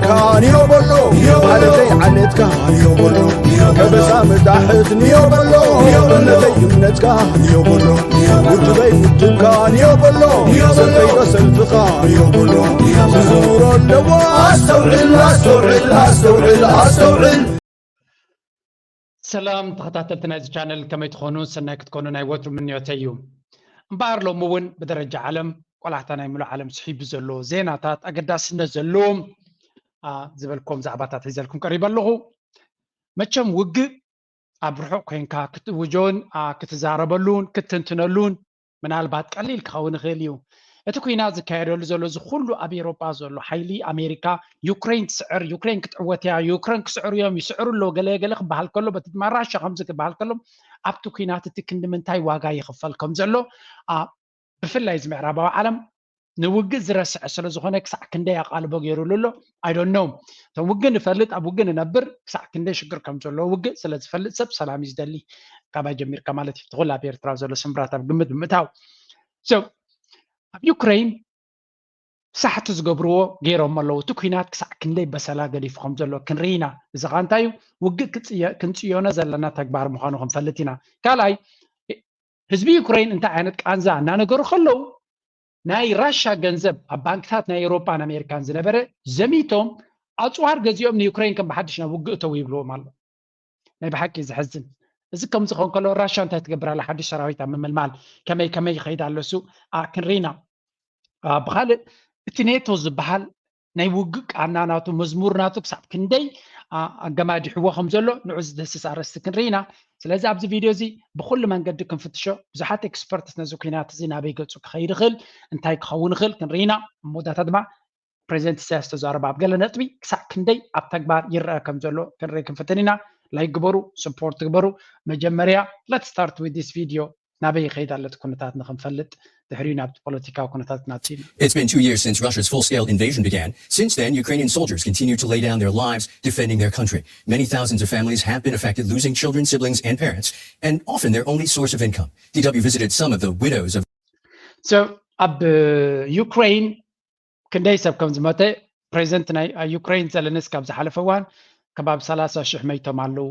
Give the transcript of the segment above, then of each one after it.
ካንዮ በሎ ዓለተይ ዓለትካ ንዮ በሎ ከበሳ መጣሕት ንዮ በሎ እምነተይ እምነትካ ንዮ በሎ ውድበይ ውድብካ ንዮ በሎ ሰልፈይ ሰልፍኻ ንዮ በሎ ዝዝውሮ ኣለዎ ኣስተውዕል ኣስተውዕል ኣስተውዕል ኣስተውዕል። ሰላም ተኸታተልቲ ናይዚ ቻነል፣ ከመይ ትኾኑ? ሰናይ ክትኮኑ ናይ ወትሩ ምንዮተይ እዩ። እምበኣር ሎሚ እውን ብደረጃ ዓለም ቆላሕታ ናይ ምሉእ ዓለም ስሒቡ ዘሎ ዜናታት፣ ኣገዳስነት ዘለዎም ዝበልኩም ዛዕባታት ሒዘልኩም ቀሪበ ኣለኹ። መቸም ውግእ ኣብ ርሑቕ ኮይንካ ክትእውጆን ክትዛረበሉን ክትትንትነሉን ምናልባት ቀሊል ክኸውን ይኽእል እዩ። እቲ ኲናት ዝካየደሉ ዘሎ እዚ ኩሉ ኣብ ኤሮጳ ዘሎ ሓይሊ ኣሜሪካ ዩክሬን ትስዕር፣ ዩክሬን ክትዕወት እያ፣ ዩክሬን ክስዕሩ እዮም፣ ይስዕሩ ኣለዉ፣ ገለ ገለ ክበሃል ከሎ፣ በቲ ድማ ራሻ ከምዚ ክበሃል ከሎ፣ ኣብቲ ኲናት እቲ ክንዲ ምንታይ ዋጋ ይኽፈል ከም ዘሎ ብፍላይ እዚ ምዕራባዊ ዓለም ንውግእ ዝረስዐ ስለ ዝኾነ ክሳዕ ክንደይ ኣቓልቦ ገይሩሉ ኣሎ። I don't know። እቶም ውግእ ንፈልጥ፣ ኣብ ውግእ ንነብር፣ ክሳዕ ክንደይ ሽግር ከም ዘለዎ ውግእ ስለ ዝፈልጥ ሰብ ሰላም እዩ ዝደሊ። ካባይ ጀሚርካ ማለት እዩ። ትኹል ኣብ ኤርትራ ዘሎ ስምብራት ኣብ ግምት ብምእታው so ኣብ ዩክሬን ሳሕቲ ዝገብርዎ ገይሮም ኣለዉ። እቲ ኲናት ክሳዕ ክንደይ በሰላ ገዲፉ ከም ዘሎ ክንርኢ ኢና። እዚ ኸኣ እንታይ እዩ? ውግእ ክንጽዮኖ ዘለና ተግባር ምዃኑ ክንፈልጥ ኢና። ካልኣይ ህዝቢ ዩክሬን እንታይ ዓይነት ቃንዛ እናነገሩ ከለዉ ናይ ራሻ ገንዘብ ኣብ ባንክታት ናይ ኤውሮጳን ኣሜሪካን ዝነበረ ዘሚቶም ኣፅዋር ገዚኦም ንዩክሬን ከም ብሓድሽ ናብ ውግእ እተው ይብልዎም ኣሎ። ናይ ብሓቂ ዘሕዝን። እዚ ከም ዝኸውን ከሎ ራሻ እንታይ ትገብር ኣላ? ሓድሽ ሰራዊት ኣብ ምምልማል ከመይ ከመይ ይኸይድ ኣሎ እሱ ክንርኢና። ብኻልእ እቲ ኔቶ ዝበሃል ናይ ውግእ ቃና ናቱ መዝሙር ናቱ ክሳብ ክንደይ ኣገማዲሕዎ ከም ዘሎ ንዑ ዝደስስ ኣርእስቲ ክንርኢ ኢና። ስለዚ ኣብዚ ቪድዮ እዚ ብኩሉ መንገዲ ክንፍትሾ ብዙሓት ኤክስፐርትስ ነዚ ኩናት እዚ ናበይ ገፁ ክኸይድ ይኽእል እንታይ ክኸውን ይኽእል ክንርኢ ኢና። ኣብ መወዳእታ ድማ ፕሬዚደንት ኢሳያስ ዝተዛረበ ኣብ ገለ ነጥቢ ክሳብ ክንደይ ኣብ ተግባር ይረአ ከም ዘሎ ክንርኢ ክንፍትን ኢና። ላይክ ግበሩ፣ ስፖርት ግበሩ። መጀመርያ let's start with this video ናበይ ይኸይድ ኣሎ እቲ ኩነታት ንኽንፈልጥ ድሕሪኡ ናብቲ ፖለቲካዊ ኩነታት ናብቲ ኢና። It's been two years since Russia's full-scale invasion began. Since then, Ukrainian soldiers continue to lay down their lives defending their country. Many thousands of families have been affected, losing children, siblings, and parents, and often their only source of income. D W visited some of the widows of So ኣብ ዩክሬን ክንደይ ሰብ ከም ዝሞተ ፕሬዚደንት ናይ ዩክሬን ዘለንስኪ ኣብ ዝሓለፈ እዋን ከባቢ ሰላሳ ሽሕ መይቶም ኣለዉ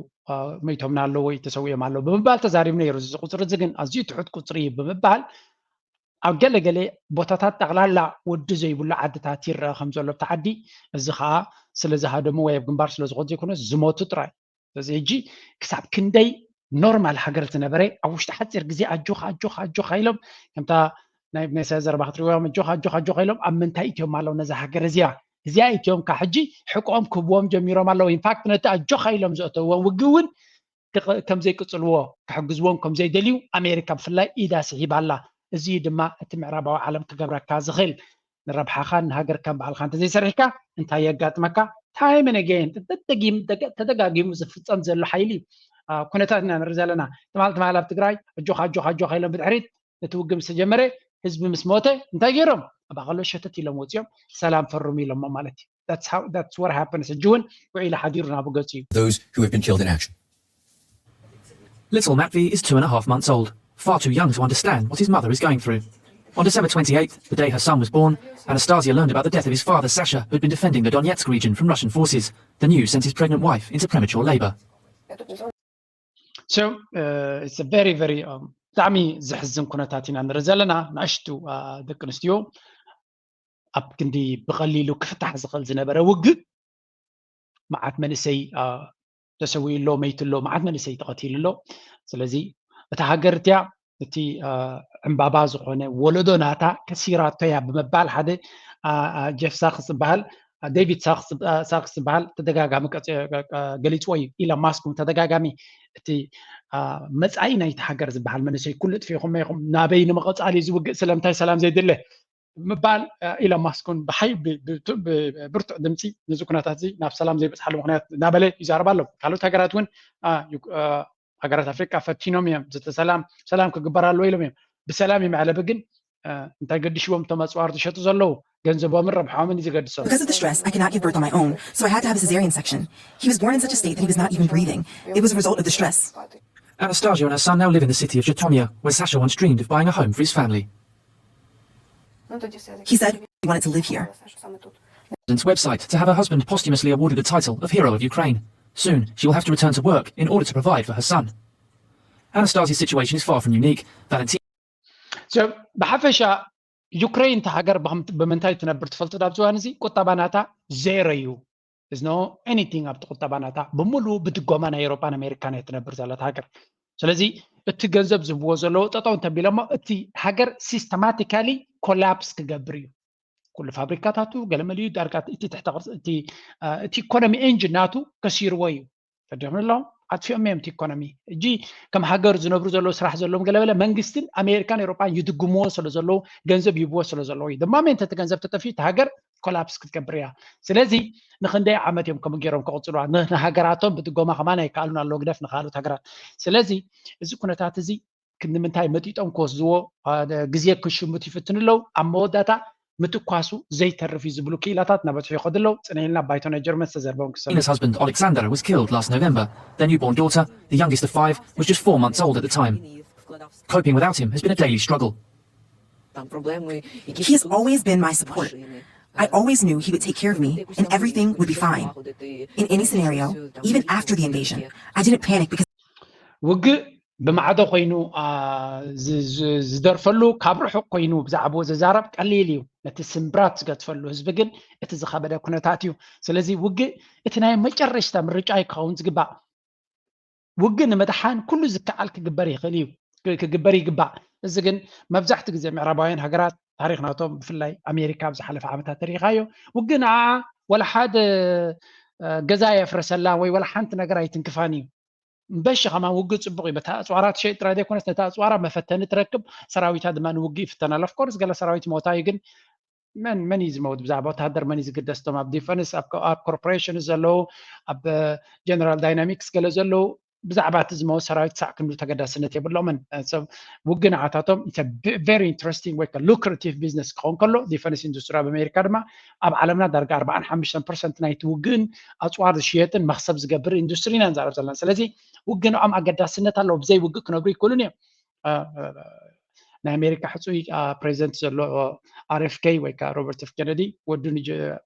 መይቶምና ኣለዉ ወይ ተሰዊኦም ኣለዉ ብምባል ተዛሪቡ ነይሩ። እዚ ቁፅሪ እዚ ግን ኣዝዩ ትሑት ቁፅሪ እዩ ብምባል ኣብ ገለ ገለ ቦታታት ጠቕላላ ወዲ ዘይብሉ ዓድታት ይረአ ከም ዘሎ ኣብቲ ዓዲ። እዚ ከዓ ስለ ዝሃደሙ ወይ ኣብ ግንባር ስለ ዝኾኑ ዘይኮነ ዝሞቱ ጥራይ። ስለዚ ሕጂ ክሳብ ክንደይ ኖርማል ሃገር ዝነበረ ኣብ ውሽጢ ሓፂር ግዜ ኣጆኻ ኣጆኻ ኣጆኻ ኢሎም ከምታ ናይ ኢሳያስ ዘረባ ክትሪእዎም ኣጆኻ ኣጆኻ ኣጆኻ ኢሎም ኣብ ምንታይ እትዮም ኣለዉ ነዛ ሃገር እዚኣ እዚኣ እትዮም ካ ሕጂ ሕቆኦም ክህብዎም ጀሚሮም ኣለዉ። ኢንፋክት ነቲ ኣጆኻ ኢሎም ዘእተውዎም ውግእ እውን ከም ዘይቅፅልዎ ክሕግዝዎም ከም ዘይደልዩ ኣሜሪካ ብፍላይ ኢዳ ስሒባ ኣላ። እዚ ድማ እቲ ምዕራባዊ ዓለም ክገብረካ ዝኽእል ንረብሓኻን ንሃገርካን ባዕልኻ እንተዘይሰሪሕካ እንታይ የጋጥመካ? ታይም ን ኣገይን ተደጋጊሙ ዝፍፀም ዘሎ ሓይሊ ኩነታት ኢና ንርኢ ዘለና። ትማል ትማል ኣብ ትግራይ ኣጆኻ ኣጆኻ ኣጆኻ ኢሎም ብድሕሪት እቲ ውግእ ምስ ተጀመረ ህዝቢ ምስ ሞተ እንታይ ገይሮም? ኣብ ኣቐሎ ሸተት ኢሎም ወፂኦም ሰላም ፈርሙ ኢሎሞ ማለት እዩ። That's what happens። ሕጂ እውን ውዒሉ ሓዲሩ ናብኡ ገፁ እዩ። Those who have been killed in action. Little Matvey is two and a half months old, far too young to understand what his mother is going through. On December twenty-eighth, the day her son was born, Anastasia learned about the death of his father, Sasha, who'd been defending the Donetsk region from Russian forces. The news sent his pregnant wife into premature labor. So, uh, it's a very, very, um, ብጣዕሚ ዘሕዝን ኩነታት ኢና ንርኢ ዘለና። ንኣሽቱ ደቂ ኣንስትዮ ኣብ ክንዲ ብቐሊሉ ክፍታሕ ዝኽእል ዝነበረ ውግእ መዓት መንእሰይ ተሰዊኡ ኣሎ፣ መይቱ ኣሎ፣ መዓት መንእሰይ ተቐቲሉ ኣሎ። ስለዚ እታ ሃገር እቲኣ እቲ ዕምባባ ዝኾነ ወለዶ ናታ ከሲራቶ እያ ብምባል ሓደ ጀፍ ሳክስ ዝበሃል ዴቪድ ሳክስ ዝበሃል ተደጋጋሚ ገሊፅዎ እዩ። ኢሎን ማስክ እውን ተደጋጋሚ እቲ መፃኢ ናይቲ ሃገር ዝበሃል መንእሰይ ኩሉ ጥፊኹም ኢኹም ናበይ ንምቐፃል እዩ ዝውግእ ስለምንታይ ሰላም ዘይድለ ምባል ኢሎን ማስክ እውን ብሓይ ብብርቱዕ ድምፂ ነዚ ኩነታት እዚ ናብ ሰላም ዘይበፅሓሉ ምክንያት እናበለ ይዛረብ ኣሎ። ካልኦት ሃገራት እውን ሃገራት ኣፍሪቃ ፈቲኖም እዮም። ሰላም ሰላም ክግበር ኣለዎ ኢሎም እዮም። ብሰላም ይምዕለቢ ግን እንታይ ገዲሽዎም እቶም ኣፅዋር ዝሸጡ ዘለዉ ገንዘቦምን ረብሓኦምን እዩ ዝገድሶም። Because of the stress, I could not give birth on my own, so I had to have a cesarean section. He was born in such a state that he was not even breathing. It was a result of the stress. Anastasia and her son now live in the city of Zhytomyr, where Sasha once dreamed of buying a home for his family. He said he wanted to live here. president's website to have her husband posthumously awarded the title of Hero of Ukraine. Soon, she will have to return to work in order to provide for her son. Anastasia's situation is far from unique. Valentina So ብሓፈሻ ዩክሬን እታ ሃገር ብኸም- ብምንታይ ትነብር ትፈልጡ? ኣብ ዝዋን እዚ ቁጠባ ናታ ዜሮ እዩ። There's no anything ኣብቲ ቁጠባ ናታ፣ ብምሉኡ ብድጎማ ናይ ኤውሮጳን ኣሜሪካን እያ ትነብር ዘላ እታ ሃገር። ስለዚ እቲ ገንዘብ ዝብዎ ዘለዉ ጠጠው እንተቢሎሞ እቲ ሃገር ሲስተማቲካሊ ኮላፕስ ክገብር እዩ። ኩሉ ፋብሪካታቱ ገለመሊኡ ዳርጋ እቲ ትሕተ ቅርፂ እቲ አ፣ እቲ ኢኮኖሚ ኤንጂን ናቱ ከሲርዎ እዩ። ፈዲኹም ኣለኹም ኣጥፊኦም እዮም እቲ ኢኮኖሚ። እጂ ከም ሃገር ዝነብሩ ዘለዉ ስራሕ ዘለዎም ገለበለ መንግስትን ኣሜሪካን ኤውሮጳን ይድግምዎ ስለ ዘለዉ ገንዘብ ይብዎ ስለ ዘለዉ እዩ። ደማሜንት እቲ ገንዘብ ተጠፊኡ እቲ ሃገር ኮላፕስ ክትገብር እያ። ስለዚ ንክንደይ ዓመት እዮም ከምኡ ገይሮም ከቕፅሉዋ? ን- ንሃገራቶም ብድጎማ ከማን ኣይከኣሉን ኣለዉ ግደፍ ንካልኦት ሃገራት። ስለዚ እዚ ኩነታት እዚ ክንምንታይ መጢጦም ክወስድዎ አ፣ ግዜ ክሽምቱ ይፍትኑ ኣለዉ። ኣብ መወዳእታ ምትኳሱ ዘይተርፍ እዩ ዝብሉ ክኢላታት እናበዝሑ ይኸዱ ኣለዉ። ፅንሕ ኢልና ባይቶ ናይ ጀርመን ዝተዘርበውን ክሰሙ። Valentin's husband Alexander was killed last November. Their newborn daughter, the youngest of five, was just four months old at the time. Coping without him has been a daily struggle. He has always been my support. I always knew he would take care of me and everything would be fine. In any scenario, even after the invasion, I didn't panic because ውግእ ብማዕዶ ኮይኑ አ፣ ዝ- ዝ- ዝደርፈሉ ካብ ርሑቕ ኮይኑ ብዛዕባኡ ዝዛረብ ቀሊል እዩ። ነቲ ስምብራት ዝገድፈሉ ህዝቢ ግን እቲ ዝኸበደ ኩነታት እዩ። ስለዚ ውግእ እቲ ናይ መጨረሽታ ምርጫ እዩ ክኸውን ዝግባእ። ውግእ ንምድሓን ኩሉ ዝከኣል ክግበር ይኽእል እዩ፣ ክ- ክግበር ይግባእ። እዚ ግን መብዛሕትኡ ግዜ ምዕራባውያን ሃገራት ታሪኽ ናቶም ብፍላይ ኣሜሪካ ኣብ ዝሓለፈ ዓመታት ተሪኻዮ ውግእ ንዓ ወላ ሓደ አ፣ ገዛ የፍረሰላ ወይ ወላ ሓንቲ ነገር ኣይትንክፋን እዩ። እምበሺ ከማን ውግእ ፅቡቅ እዩ። በታ ኣፅዋራ ትሸይጥ ጥራይ ዘይኮነስ ነታ ኣፅዋራ መፈተኒ ትረክብ፣ ሰራዊታ ድማ ንውግእ ይፍተናል። ኦፍኮርስ ገለ ሰራዊት ሞታ እዩ፣ ግን መን መን እዩ ዝመውት? ብዛዕባ ወተሃደር መን እዩ ዝግደስ? እቶም ኣብ ዲፈንስ ኣብ ኮርፖሬሽን ዘለዉ ኣብ ጀነራል ዳይናሚክስ ገለ ዘለዉ ብዛዕባ እቲ ዝመውት ሰራዊት ሳዕ ክንዱ ተገዳስነት የብሎምን። ውግእ ንዓታቶም very interesting ወይ lucrative business ክኸውን ከሎ ዲፈንስ ኢንዱስትሪ ኣብ ኣሜሪካ ድማ ኣብ ዓለምና ዳርጋ ኣርባዓን ሓሙሽተን ፐርሰንት ናይቲ ውግእን ኣፅዋር ዝሽየጥን መክሰብ ዝገብር ኢንዱስትሪ ኢና ንዛረብ ዘለና። ስለዚ ውግእ ንዖም ኣገዳስነት ኣለዎ። ብዘይ ውግእ ክነብሩ ይክእሉን እዮም። ናይ ኣሜሪካ ሕፁይ ፕሬዚደንት ዘሎ ኣር ኤፍ ኬ ወይ ከዓ ሮበርት ኤፍ ኬነዲ ወዱ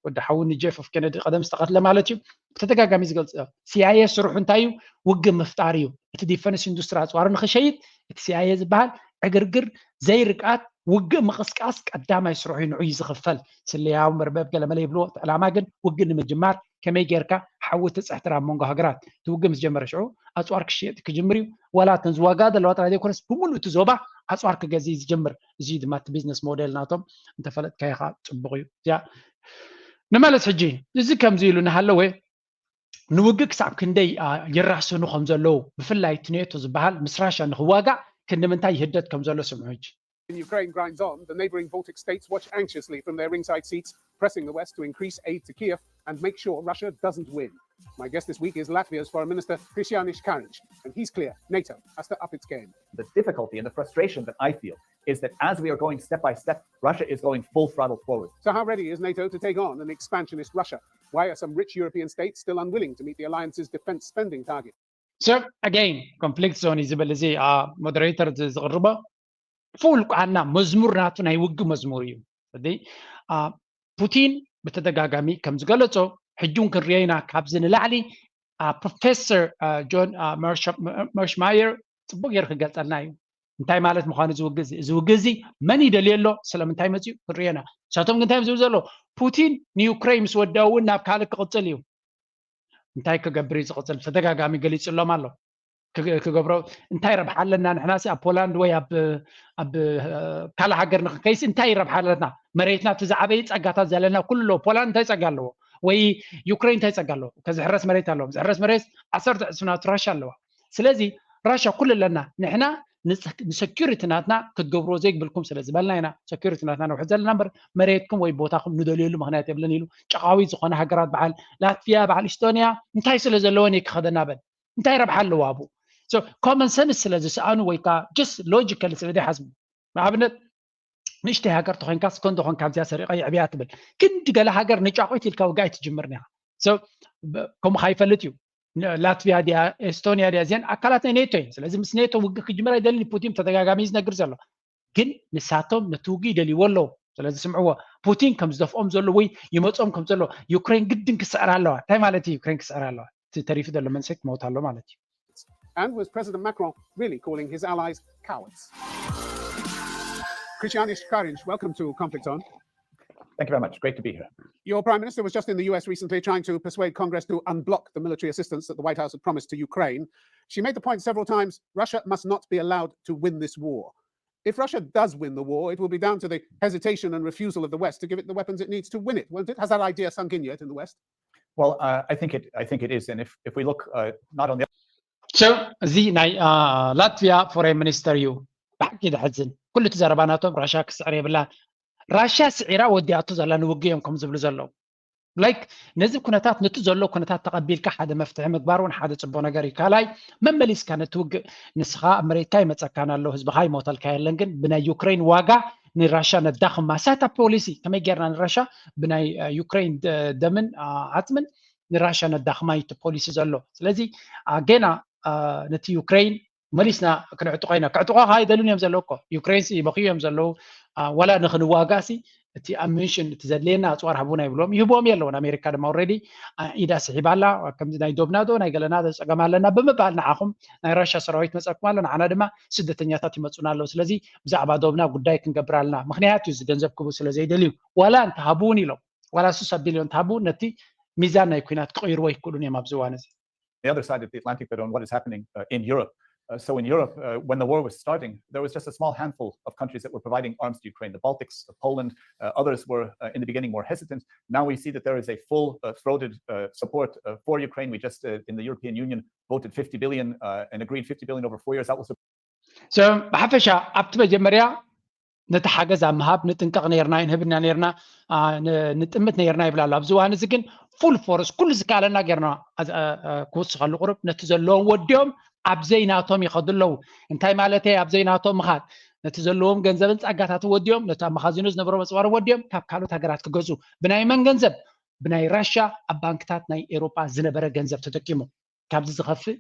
ወዲ ሓዉ ንጄፍ ኤፍ ኬነዲ ቀደም ዝተኸትለ ማለት እዩ። ብተደጋጋሚ ዝገልፅ ሲኣይኤ ስርሑ እንታይ እዩ? ውግእ ምፍጣር እዩ። እቲ ዲፈንስ ኢንዱስትሪ ኣፅዋሩ ንክሸይጥ እቲ ሲኣይኤ ዝበሃል ዕግርግር ዘይርግኣት ውግእ ምቕስቃስ ቀዳማይ ስርሑ እዩ። ንዑ እዩ ዝኽፈል። ስለያዊ መርበብ ገለመለ ይብልዎ። እቲ ዕላማ ግን ውግእ ንምጅማር ከመይ ጌርካ ሓዊ ትፅሕትር ኣብ መንጎ ሃገራት። እቲ ውግእ ምስ ጀመረ ሽዑ ኣፅዋር ክሽየጥ ክጅምር እዩ። ዋላ እተን ዝዋጋ ዘለዋ ጥራይ ዘይኮነስ ብምሉእ እቲ ዞባ ኣፅዋር ክገዝእ እዩ ዝጀምር። እዚ ድማ እቲ ቢዝነስ ሞዴል ናቶም እንተፈለጥካዮ ከዓ ፅቡቕ እዩ። እዚኣ ንመለስ ሕጂ እዚ ከምዚ ኢሉ እናሃለወ ንውግእ ክሳብ ክንደይ ይራሰኑ ከም ዘለዉ ብፍላይ እቲ ኔቶ ዝበሃል ምስ ራሻ ንክዋጋእ ክንዲ ምንታይ ይህደድ ከም ዘሎ ስምዑ ሕጂ። Ukraine grinds on, the neighbouring Baltic states watch anxiously from their ringside seats, pressing the West to increase aid to Kiev and make sure Russia doesn't win. My guest this week is Latvia's Foreign Minister Krišjānis Kariņš, and he's clear NATO has to up its game. The difficulty and the frustration that I feel is that as we are going step by step, Russia is going full throttle forward. So, how ready is NATO to take on an expansionist Russia? Why are some rich European states still unwilling to meet the alliance's defence spending target? So, again, conflict zone እዩ ዝብል እዚ ሞደሬተር ዝቕርቦ ፉል ቃና መዝሙር ናቱ ናይ ውግእ መዝሙር እዩ። ስለዚ ፑቲን ብተደጋጋሚ ከም ዝገለጾ ሕጂ እውን ክንሪኦ ኢና። ካብዚ ንላዕሊ ፕሮፌሰር ጆን መርሽማየር ፅቡቅ ገይሩ ክገልፀልና እዩ እንታይ ማለት ምዃኑ እዚ ውግእ እዚ። እዚ ውግእ እዚ መን ይደልዮ ኣሎ? ስለምንታይ መፅኡ ክንሪኦ ኢና። ንሳቶም ግን እንታይ እዮም ዝብሉ ዘለዉ? ፑቲን ንዩክሬን ምስ ወደአ እውን ናብ ካልእ ክቕፅል እዩ። እንታይ ክገብር እዩ ዝቕፅል? ብተደጋጋሚ ገሊፅሎም ኣሎ። ክገብሮ እንታይ ረብሓ ኣለና ንሕናሲ ኣብ ፖላንድ ወይ ኣብ ኣብ ካልእ ሃገር ንክንከይሲ እንታይ ረብሓ ኣለና? መሬትና እቲ ዝዓበየ ፀጋታት ዘለና ኩሉ ኣለዎ። ፖላንድ እንታይ ፀጋ ኣለዎ? ወይ ዩክሬን እንታይ ፀጋ ኣለዎ? ከዝሕረስ መሬት ኣለዎም። ዝሕረስ መሬት ዓሰርተ ዕፅፍና ራሻ ኣለዋ። ስለዚ ራሻ ኩሉ ኣለና ንሕና ንሰኪሪቲ ናትና ክትገብርዎ ዘይግብልኩም ስለ ዝበልና ኢና ሰኪሪቲ ናትና ነውሕድ ዘለና እምበር መሬትኩም ወይ ቦታኩም ንደልየሉ ምክንያት የብለን ኢሉ ጨቃዊት ዝኮነ ሃገራት በዓል ላትቪያ በዓል ኢስቶኒያ እንታይ ስለ ዘለወን እየ ክኸደና በል እንታይ ረብሓ ኣለዎ ኣብኡ ኮመን ሰንስ ስለ ዝሰኣኑ ወይ ከዓ ጀስት ሎጂካሊ ስለ ዘይሓስቡ ንኣብነት ንእሽተይ ሃገር ተኮንካ ስኮንዶ ኮንካ ኣብዚኣ ሰሪቀ የዕብያ ትብል ክንዲ ገለ ሃገር ንጫቆይት ኢልካ ውግእ ኣይትጅምርን ኢካ ከምኡ ካይፈልጥ እዩ ላትቪያ ድያ ኤስቶኒያ ድያ እዚአን ኣካላት ናይ ኔቶ እየን ስለዚ ምስ ኔቶ ውግእ ክጅምር ኣይደልን ፑቲን ተደጋጋሚ እዩ ዝነግር ዘሎ ግን ንሳቶም ነቲ ውግእ ይደልይዎ ኣለዉ ስለዚ ስምዕዎ፣ ፑቲን ከም ዝደፍኦም ዘሎ ወይ ይመጾም ከም ዘሎ፣ ዩክሬን ግድን ክስዕር ኣለዋ። እንታይ ማለት እዩ ዩክሬን ክስዕር ኣለዋ? እቲ ተሪፉ ዘሎ መንሰይ ክመውት ኣሎ ማለት እዩ። And was President Macron really calling his allies cowards? Christiane Scarinch, welcome to Conflict Zone. Thank you very much. Great to be here. Your Prime Minister was just in the U S recently trying to persuade Congress to unblock the military assistance that the White House had promised to Ukraine. She made the point several times Russia must not be allowed to win this war. If Russia does win the war, it will be down to the hesitation and refusal of the West to give it the weapons it needs to win it, won't it? Has that idea sunk in yet in the West? Well, uh, I think it. I think it is. And if if we look uh, not on the So እዚ ናይ ላትቪያ ፎሬን ሚኒስተር እዩ። ብሓቂ ደሕዝን። ኩሉ እቲ ዘረባ ናቶም ራሻ ክስዕር የብላ። ራሻ ስዒራ ወዲኣቶ ዘላ ንውግእ እዮም ከም ዝብሉ ዘለዉ። ላይክ ነዚ ኩነታት ነቲ ዘሎ ኩነታት ተቐቢልካ ሓደ መፍትሒ ምግባር እውን ሓደ ፅቡቅ ነገር እዩ። ካልኣይ መመሊስካ ነቲ ውግእ ንስኻ ኣብ መሬትካ ይመፀካን ኣሎ፣ ህዝብኻ ይሞተልካ የለን፣ ግን ብናይ ዩክሬን ዋጋ ንራሻ ነዳኽማ። ሳታ ፖሊሲ ከመይ ጌርና ንራሻ ብናይ ዩክሬን ደምን ዓፅምን ንራሻ ነዳኽማ እዩ እቲ ፖሊሲ ዘሎ። ስለዚ ጌና ነቲ ዩክሬን መሊስና ክነዕጥቆ ኢና። ክዕጥቆ ከዓ ይደልን እዮም ዘለዉ እኮ። ዩክሬን ሲ ይበኽዩ እዮም ዘለዉ። ዋላ ንክንዋጋ ሲ እቲ ኣሚኒሽን እቲ ዘድልየና ኣፅዋር ሃቡና ይብሎም፣ ይህብዎም የለውን። ኣሜሪካ ድማ ኦልሬዲ ኢዳ ስሒባ ኣላ። ከምዚ ናይ ዶብና ዶ ናይ ገለና ዶ ፀገም ኣለና ብምባል ንዓኹም ናይ ራሻ ሰራዊት መፀኩም ኣሎ፣ ንዓና ድማ ስደተኛታት ይመፁና ኣለዉ። ስለዚ ብዛዕባ ዶብና ጉዳይ ክንገብር ኣለና። ምክንያት እዩ እዚ ገንዘብ ክቡ ስለ ዘይደልዩ። ዋላ እንተሃቡ እውን ኢሎም ዋላ ሱሳ ቢልዮን እንተሃቡ እውን ነቲ ሚዛን ናይ ኩናት ክቕይርዎ ኣይክእሉን እዮም ኣብዚ እዋን እዚ። the other side of the Atlantic, but on what is happening uh, in Europe. Uh, so in Europe, uh, when the war was starting, there was just a small handful of countries that were providing arms to Ukraine. The Baltics, uh, Poland, uh, others were uh, in the beginning more hesitant. Now we see that there is a full-throated uh, support uh, for Ukraine. We just uh, in the European Union voted fifty billion uh, and agreed fifty billion over four years. That was so ብሓፈሻ ኣብቲ መጀመርያ ነቲ ሓገዝ ኣብ ምሃብ ንጥንቀቕ ነርና፣ ንህብና ነርና፣ ንጥምት ነርና ይብላ ኣሎ። ኣብዚ እዋን እዚ ግን ፉል ፎርስ ኩሉ ዝከኣለና ጌርና ክውስኸሉ ቁሩብ ነቲ ዘለዎም ወዲኦም ኣብ ዘይናቶም ይኸዱ ኣለዉ። እንታይ ማለት እየ ኣብ ዘይናቶም ምኻድ? ነቲ ዘለዎም ገንዘብን ጸጋታትን ወዲኦም ነቲ ኣብ መኻዚኖ ዝነበሮም ኣጽዋር ወዲኦም ካብ ካልኦት ሃገራት ክገዝኡ ብናይ መን ገንዘብ? ብናይ ራሻ ኣብ ባንክታት ናይ ኤሮጳ ዝነበረ ገንዘብ ተጠቂሞም ካብዚ ዝኸፍእ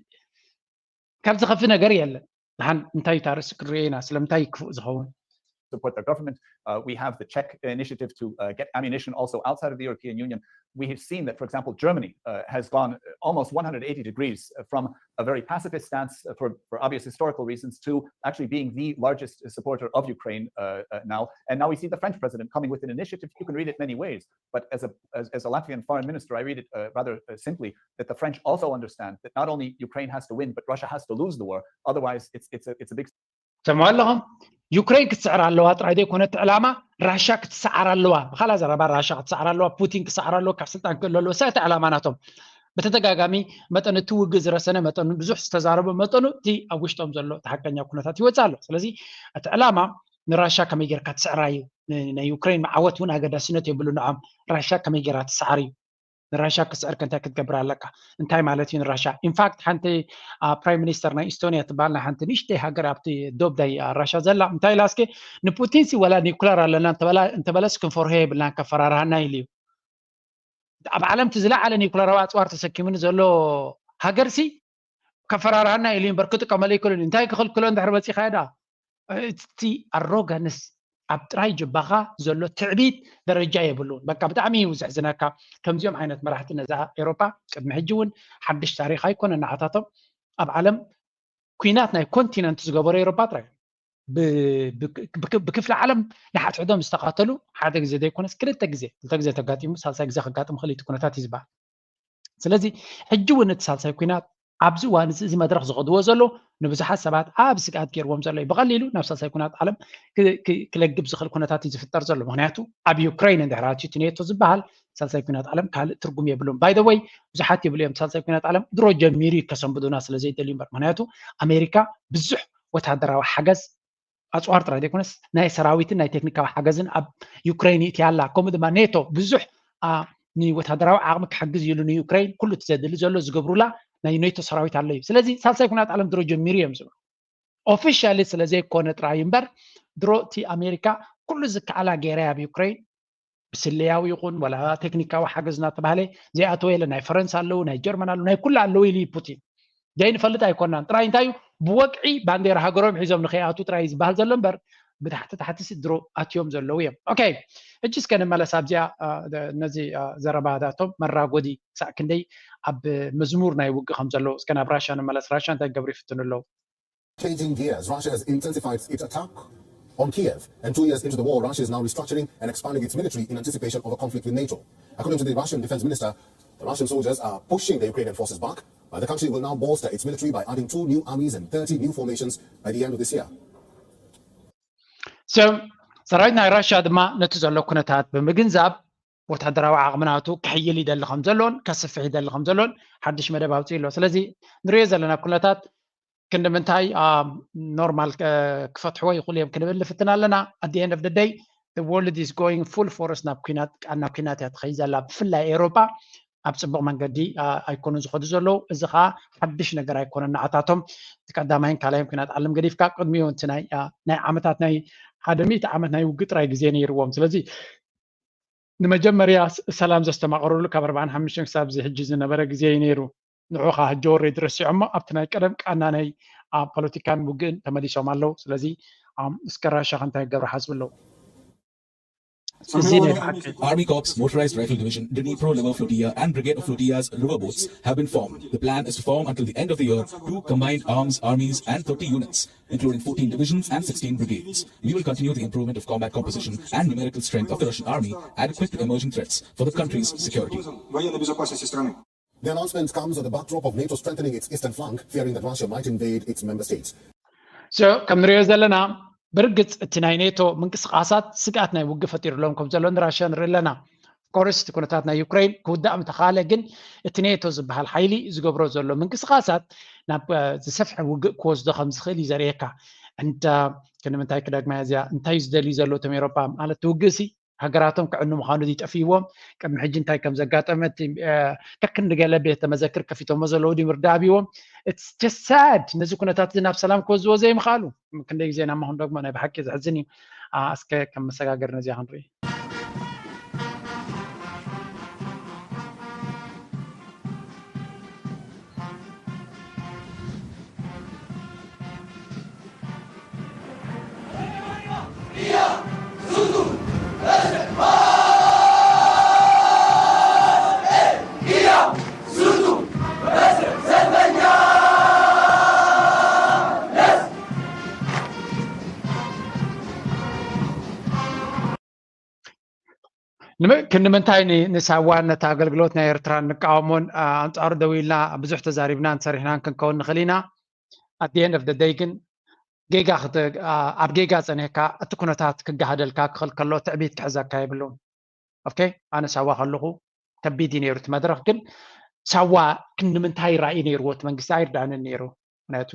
ካብ ዝኸፍእ ነገር የለን። ንሓን እንታይ እዩ ታርእሲ ክንሪኦ ኢና? ስለምንታይ ክፉእ ዝኸውን? support their government. Uh, we have the Czech initiative to uh, get ammunition also outside of the European Union. We have seen that, for example, Germany uh, has gone almost one hundred eighty degrees from a very pacifist stance for, for obvious historical reasons to actually being the largest supporter of Ukraine uh, uh, now. And now we see the French president coming with an initiative. You can read it many ways, but as a, as, as a Latvian foreign minister, I read it uh, rather simply that the French also understand that not only Ukraine has to win, but Russia has to lose the war. Otherwise, it's, it's, a, it's a big ሰምዑ ኣለኹም። ዩክሬን ክትስዕር ኣለዋ ጥራይ ዘይኮነ እቲ ዕላማ ራሻ ክትሰዓር ኣለዋ። ብኻላ ዘረባ ራሻ ክትሰዓር ኣለዋ፣ ፑቲን ክሰዓር ኣለዎ፣ ካብ ስልጣን ክእለ ኣለዎ። ሳ እቲ ዕላማ ናቶም በተደጋጋሚ መጠኑ እቲ ውግእ ዝረሰነ መጠኑ ብዙሕ ዝተዛረቡ መጠኑ እቲ ኣብ ውሽጦም ዘሎ እቲ ሓቀኛ ኩነታት ይወፅእ ኣሎ። ስለዚ እቲ ዕላማ ንራሻ ከመይ ጌርካ ትስዕራ እዩ። ናይ ዩክሬን መዓወት እውን ኣገዳስነት የብሉ ንዖም። ራሻ ከመይ ጌራ ትሰዓር እዩ። ንራሻ ክስዕር ከንታይ ክትገብር ኣለካ? እንታይ ማለት እዩ ንራሻ? ኢንፋክት ሓንቲ ፕራይም ሚኒስተር ናይ ኢስቶኒያ ትበሃል ናይ ሓንቲ ንእሽተይ ሃገር ኣብቲ ዶብ ናይ ራሻ ዘላ እንታይ ኢላ እስኪ ንፑቲን ሲ ወላ ኒኩለር ኣለና እንተበለስ ክንፈርሆ የብልናን ከፈራርሃና ኢሉ እዩ። ኣብ ዓለም እቲ ዝለዓለ ኒኩለራዊ ኣፅዋር ተሰኪሙኒ ዘሎ ሃገር ሲ ከፈራርሃና ኢሉ እምበር ክጥቀመሉ ኣይክእልን። እንታይ ክኽልክሎ እንድሕር መፂኻ ዳ እቲ ኣሮጋንስ ኣብ ጥራይ ጅባኻ ዘሎ ትዕቢት ደረጃ የብሉን። በቃ ብጣዕሚ እዩ ዘሕዝነካ። ከምዚኦም ዓይነት መራሕቲ ነዛ ኤሮፓ ቅድሚ ሕጂ እውን ሓድሽ ታሪክ ኣይኮነ ንዓታቶም ኣብ ዓለም ኩናት ናይ ኮንቲነንት ዝገበሩ ኤሮፓ ጥራይ ብክፍሊ ዓለም ንሓድሕዶም ዝተኻተሉ ሓደ ግዜ ዘይኮነስ ክልተ ግዜ ክልተ ግዜ ተጋጢሙ ሳልሳይ ግዜ ከጋጥም ክእል እቲ ኩነታት እዩ ዝበሃል። ስለዚ ሕጂ እውን እቲ ሳልሳይ ኩናት ኣብዚ እዋን እዚ እዚ መድረክ ዝኸድዎ ዘሎ ንብዙሓት ሰባት ኣብ ስግኣት ገይርዎም ዘሎ እዩ። ብቐሊሉ ናብ ሳልሳይ ኩናት ዓለም ክለግብ ዝኽእል ኩነታት እዩ ዝፍጠር ዘሎ። ምክንያቱ ኣብ ዩክሬን እንድሕር ኣትዩ እቲ ኔቶ ዝበሃል ሳልሳይ ኩናት ዓለም ካልእ ትርጉም የብሉን። ባይ ዘ ወይ ብዙሓት ይብሉ እዮም ሳልሳይ ኩናት ዓለም ድሮ ጀሚሩ እዩ ከሰንብዱና ስለ ዘይደልዩ እምበር። ምክንያቱ ኣሜሪካ ብዙሕ ወታደራዊ ሓገዝ ኣፅዋር ጥራይ ዘይኮነስ ናይ ሰራዊትን ናይ ቴክኒካዊ ሓገዝን ኣብ ዩክሬን ይእትያ ኣላ። ከምኡ ድማ ኔቶ ብዙሕ ንወታደራዊ ዓቕሚ ክሕግዝ ኢሉ ንዩክሬን ኩሉ እቲ ዘድሊ ዘሎ ዝገብሩላ ናይ ኔቶ ሰራዊት ኣሎ እዩ። ስለዚ ሳልሳይ ኩናት ዓለም ድሮ ጀሚሩ እዮም ዝብሉ። ኦፊሻሊ ስለ ዘይኮነ ጥራይ እምበር ድሮ እቲ ኣሜሪካ ኩሉ ዝከኣላ ገይራ ኣብ ዩክሬን ብስለያዊ ይኹን ወላ ቴክኒካዊ ሓገዝ እናተባሃለ ዘይኣተወ የለ። ናይ ፈረንሳ ኣለዉ፣ ናይ ጀርመን ኣለዉ፣ ናይ ኩሉ ኣለዉ ኢሉ እዩ ፑቲን። ዘይንፈልጥ ኣይኮናን። ጥራይ እንታይ እዩ ብወግዒ ባንዴራ ሃገሮም ሒዞም ንኸይኣቱ ጥራይ እዩ ዝበሃል ዘሎ እምበር ብታሕቲ ታሕቲ ሲ ድሮ ኣትዮም ዘለዉ እዮም። ኦኬ፣ ሕጂ እስከ ንመለስ ኣብዚኣ። ነዚ ዘረባታቶም መራጎዲ ክሳዕ ክንደይ ኣብ መዝሙር ናይ ውግእ ከም ዘለዉ እስከ ናብ ራሻ ንመለስ። ራሻ እንታይ ገብሩ ይፍትኑ ኣለዉ? Changing gears, Russia has intensified its attack on Kiev, and two years into the war, Russia is now restructuring and expanding its military in anticipation of a conflict with NATO. According to the Russian defense minister, the Russian soldiers are pushing the Ukrainian forces back, but the country will now bolster its military by adding two new armies and thirty new formations by the end of this year. So ሰራዊት ናይ ራሽያ ድማ ነቲ ዘሎ ኩነታት ብምግንዛብ ወታደራዊ ዓቕሚ ናቱ ክሕይል ይደሊ ከም ዘሎን ከስፍሕ ይደሊ ከም ዘሎን ሓድሽ መደብ ኣውፅኡ ኣሎ። ስለዚ ንሪኦ ዘለና ኩነታት ክንዲ ምንታይ ኖርማል ክፈትሕዎ ይኽእሉ እዮም ክንብል ንፍትን ኣለና። At the end of the day, the world is going full force ናብ ኩናት፣ ናብ ኩናት እያ ትኸይድ ዘላ። ብፍላይ ኤውሮጳ ኣብ ፅቡቕ መንገዲ ኣይኮኑን ዝኸዱ ዘለዉ። እዚ ከዓ ሓድሽ ነገር ኣይኮነን ንዓታቶም። እቲ ቀዳማይን ካልኣይን ኩናት ዓለም ገዲፍካ ቅድሚኡ እቲ ናይ ዓመታት ናይ ሓደ ሚእቲ ዓመት ናይ ውግእ ጥራይ ግዜ ነይርዎም። ስለዚ ንመጀመርያ ሰላም ዘስተማቐሩሉ ካብ ኣርባዓን ሓሙሽተን ክሳብ እዚ ሕጂ ዝነበረ ግዜ እዩ ነይሩ። ንዑ ኸዓ ሕጂ ወረድ ረሲዖሞ ኣብቲ ናይ ቀደም ቃና ናይ ፖለቲካን ውግእን ተመሊሶም ኣለዉ። ስለዚ እስከ ራሻ ከ እንታይ ክገብሩ ሓስቡ ኣለዉ? እዚ ናይ ብሓቂ Army Corps Motorized Rifle Division, Dnipro Level Flotilla and Brigade of Flotillas riverboats have been formed. The plan is to form until the end of the year two combined arms armies and thirty units, including fourteen divisions and sixteen brigades. We will continue the improvement of combat composition and numerical strength of the Russian army, adequate to emerging threats for the country's security. The announcement comes on the backdrop of NATO strengthening its eastern flank, fearing that Russia might invade its member states. So ከም ንሪኦ ዘለና ብርግፅ እቲ ናይ ኔቶ ምንቅስቃሳት ስግኣት ናይ ውግእ ፈጢሩሎም ከም ዘሎ ንራሽያ ንርኢ ኣለና። ኮርስ እቲ ኩነታት ናይ ዩክሬን ክውዳእ ምተኻለ ግን እቲ ኔቶ ዝበሃል ሓይሊ ዝገብሮ ዘሎ ምንቅስቃሳት ናብ ዝሰፍሐ ውግእ ክወስዶ ከም ዝኽእል እዩ ዘርእየካ። እንዳ ክንምንታይ ክደግማ እዚኣ እንታይ እዩ ዝደልዩ ዘሎ እቶም ኤሮፓ ማለት ውግእ ሲ ሃገራቶም ክዕኑ ምዃኑ ድዩ ጠፊዎም? ቅድሚ ሕጂ እንታይ ከም ዘጋጠመ እቲ ከክንዲ ገለ ቤተ መዘክር ከፊቶሞ ዘለዉ ድዩ ምርዳእ ኣብዎም? It's just sad። ነዚ ኩነታት እዚ ናብ ሰላም ክወዝዎ ዘይምኽኣሉ ክንደይ ግዜ ኢና እሞ ክንደግሞ ናይ ብሓቂ ዘሕዝን እዩ። እስከ ከም መሰጋገሪ ነዚኣ ክንርኢ። ክንምንታይ ንሳዋን ነቲ ኣገልግሎት ናይ ኤርትራ ንቃወሞን ኣንጻሩ ደው ኢልና ብዙሕ ተዛሪብናን ሰሪሕናን ክንከውን ንኽእል ኢና። At the end of the day ግን ጌጋ ኣብ ጌጋ ጸኒሕካ እቲ ኩነታት ክጋሃደልካ ክኽእል ከሎ ትዕቢት ክሕዘካ የብሉን። ኦኬ፣ ኣነ ሳዋ ከለኹ ከቢድ እዩ ነይሩ እቲ መድረኽ። ግን ሳዋ ክንምንታይ ራእይ ነይርዎ እቲ መንግስቲ ኣይርዳእንን ነይሩ። ምክንያቱ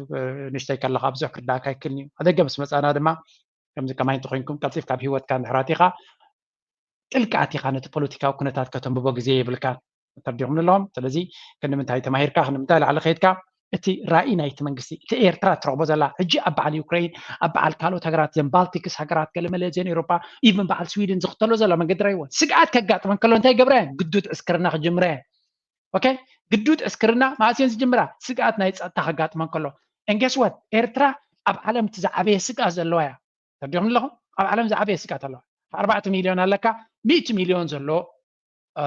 ንእሽተይ ከለኻ ብዙሕ ክርዳእካ ኣይክእልን እዩ። ኣደገ ምስ መጻና ድማ ከምዚ ከማይ እንተኮይንኩም ቀልጢፍካ ኣብ ሂወትካ እንድሕር ኣቲኻ ጥልቂ ኣቲኻ ነቲ ፖለቲካዊ ኩነታት ከተንብቦ ግዜ የብልካን። ተርዲኹም ኣለኹም። ስለዚ ክንምንታይ ተማሂርካ ክንምንታይ ላዕሊ ከይድካ እቲ ራእይ ናይቲ መንግስቲ እቲ ኤርትራ ትረኽቦ ዘላ ሕጂ ኣብ በዓል ዩክሬን ኣብ በዓል ካልኦት ሃገራት ዘን ባልቲክስ ሃገራት ገለመለ ዘን ኤሮፓ ኢቭን በዓል ስዊድን ዝኽተሎ ዘላ መንገዲ ራእይዎ ስግኣት ከጋጥመን ከሎ እንታይ ገብራ እየን ግዱድ ዕስክርና ክጅምራ እየን። ኦኬ ግዱድ ዕስክርና መዓስ እየን ዝጅምራ? ስግኣት ናይ ፀጥታ ከጋጥመን ከሎ። And guess what? ኤርትራ ኣብ ዓለም እቲ ዝዓበየ ስግኣት ዘለዋ እያ። ተርዲኹም ኣለኹም? ኣብ ዓለም ዝዓበየ ስግኣት ኣለዋ። ኣርባዕተ ሚልዮን ኣለካ፣ ሚእቲ ሚልዮን ዘሎ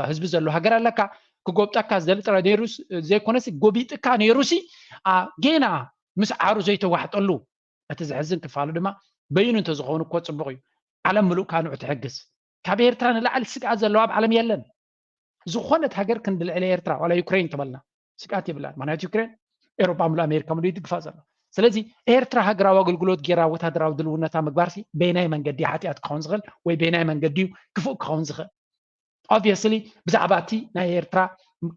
ህዝቢ ዘሎ ሃገር ኣለካ። ክጎብጠካ ዝደሊ ጥራይ ነይሩ ዘይኮነሲ ጎቢጥካ ነይሩሲ ጌና ምስ ዓሩ ዘይተዋሕጠሉ። እቲ ዘሕዝን ክፋሉ ድማ በይኑ እንተዝኸውን እኮ ፅቡቕ እዩ። ዓለም ምሉእ ካንዑ ትሕግዝ። ካብ ኤርትራ ንላዕሊ ስግኣት ዘለዎ ኣብ ዓለም የለን። ዝኾነት ሃገር ክንዲ ልዕሊ ኤርትራ ዋላ ዩክሬን ተበልና ስግኣት የብላን። ምክንያቱ ዩክሬን ኤሮፓ ምሉእ ኣሜሪካ ምሉእ ይድግፋ ዘሎ። ስለዚ ኤርትራ ሃገራዊ ኣገልግሎት ጌራ ወታደራዊ ድልውነታ ምግባርሲ በየናይ መንገዲ ሓጢኣት ክኸውን ዝኽእል ወይ በየናይ መንገዲ እዩ ክፉእ ክኸውን ዝኽእል? Obviously ብዛዕባ እቲ ናይ ኤርትራ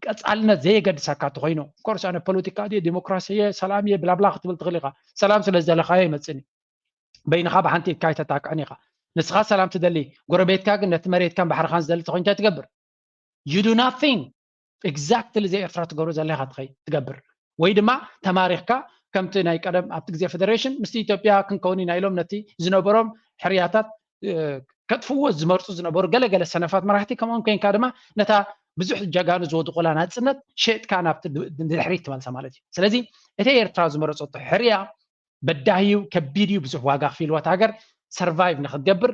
ቀጻልነት ዘየገድሰካ እንተኾይኑ ኮርስ ኣነ ፖለቲካ ድየ ዲሞክራሲ እየ ሰላም እየ ብላብላ ክትብል ትኽእል ኢኻ። ሰላም ስለ ዝደለኻዮ ይመጽእን እዩ። በይንኻ ብሓንቲ ኢድካ ኣይተጣቅዕን ኢኻ። ንስኻ ሰላም ትደሊ፣ ጎረቤትካ ግን ነቲ መሬትካን ባሕርኻን ዝደሊ ተኾይኑ እንታይ ትገብር? You do nothing። Exactly ዘይ ኤርትራ ትገብሮ ዘለኻ ትኸይ ትገብር ወይ ድማ ተማሪኽካ ከምቲ ናይ ቀደም ኣብቲ ግዜ ፌደሬሽን ምስቲ ኢትዮጵያ ክንከውን ኢና ኢሎም ነቲ ዝነበሮም ሕርያታት ከጥፍዎ ዝመርፁ ዝነበሩ ገለገለ ሰነፋት መራሕቲ ከምኦም ኮይንካ ድማ ነታ ብዙሕ ጀጋኑ ዝወድቁላ ናፅነት ሸጥካ ናብቲ ንድሕሪት ትመልሳ ማለት እዩ። ስለዚ እቲ ኤርትራ ዝመረፀቶ ሕርያ በዳሂ እዩ፣ ከቢድ እዩ፣ ብዙሕ ዋጋ ኣኽፊልዋ እታ ሃገር። survive ንክትገብር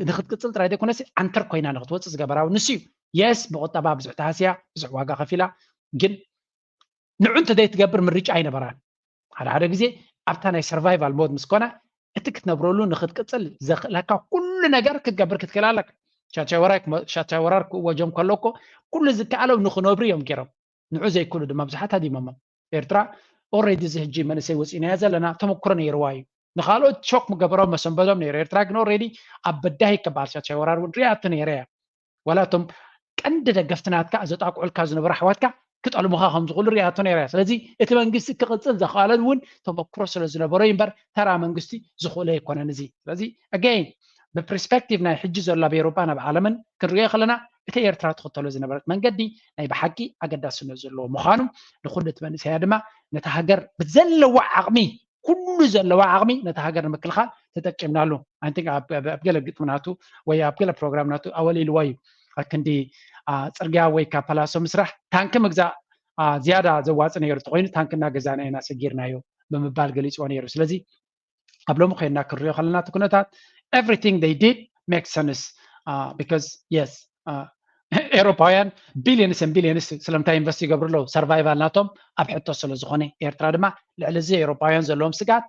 ንክትቅፅል ጥራይ ዘይኮነሲ ዓንተር ኮይና ንክትወፅእ ዝገበራዊ ንሱ እዩ። የስ ብቁጠባ ብዙሕ ተሃስያ ብዙሕ ዋጋ ከፊላ ግን ንዑ እንተ ዘይትገብር ምርጫ ኣይነበራን። ሓደ ሓደ ግዜ ኣብታ ናይ survival mode ምስ ኮነ እቲ ክትነብረሉ ንክትቅፅል ዘኽእለካ ኩሉ ነገር ክትገብር ክትክእል ኣለካ። ሻቻይ ወራር ክእወጆም ከሎ እኮ ኩሉ ዝከኣሎም ንክነብሩ እዮም ገይሮም። ንዑ ዘይክእሉ ድማ ብዙሓት ሃዲሞሞም። ኤርትራ already እዚ ሕጂ መንእሰይ ወፂእናዮ ዘለና ተመክሮ ነይርዋ እዩ። ንካልኦት ሾክ ምገበሮም መሰንበዶም ነይሩ። ኤርትራ ግን already ኣብ በዳሂ ከበሃል ሻቻይ ወራር እውን ሪኣቶ ነይረ እያ። ዋላ እቶም ቀንዲ ደገፍቲ ናትካ ዘጣቅዑልካ ዝነበሩ ኣሕዋትካ ክጠልሙኻ ከም ዝኽእሉ ሪኣቶ ነይራ እያ። ስለዚ እቲ መንግስቲ ክቕፅል ዘኽኣለን እውን ተመክሮ ስለ ዝነበሮ እዩ እምበር ተራ መንግስቲ ዝኽእሎ ኣይኮነን እዚ። ስለዚ again ብፐርስፔክቲቭ ናይ ሕጂ ዘሎ ኣብ ኤውሮጳን ኣብ ዓለምን ክንሪኦ ከለና እቲ ኤርትራ ትኽተሎ ዝነበረት መንገዲ ናይ ብሓቂ ኣገዳስነት ዘለዎ ምዃኑ ንኩሉ እቲ መንእሰያ ድማ ነቲ ሃገር ብዘለዎ ዓቕሚ ኩሉ ዘለዋ ዓቕሚ ነቲ ሃገር ንምክልኻል ተጠቂምናሉ። I think ኣብ ገለ ግጥሚ ናቱ ወይ ኣብ ገለ ፕሮግራም ናቱ ኣወሊልዎ እዩ። ኣክንዲ ፅርግያ ወይ ካብ ፓላሶ ምስራሕ ታንኪ ምግዛእ ዝያዳ ዘዋፅ ነይሩ ተኮይኑ ታንኪ እናገዛእና ኢና ሰጊርናዮ ብምባል ገሊፅዎ ነይሩ። ስለዚ ኣብ ሎሚ ኮይንና ክንሪኦ ከለና እቲ ኩነታት everything they did make sense because yes ኤውሮፓውያን billions and billions ስለምንታይ ኢንቨስት ይገብሩ ኣለዉ? ሰርቫይቫል ናቶም ኣብ ሕቶ ስለ ዝኾነ ኤርትራ ድማ ልዕሊ እዚ ኤውሮፓውያን ዘለዎም ስግኣት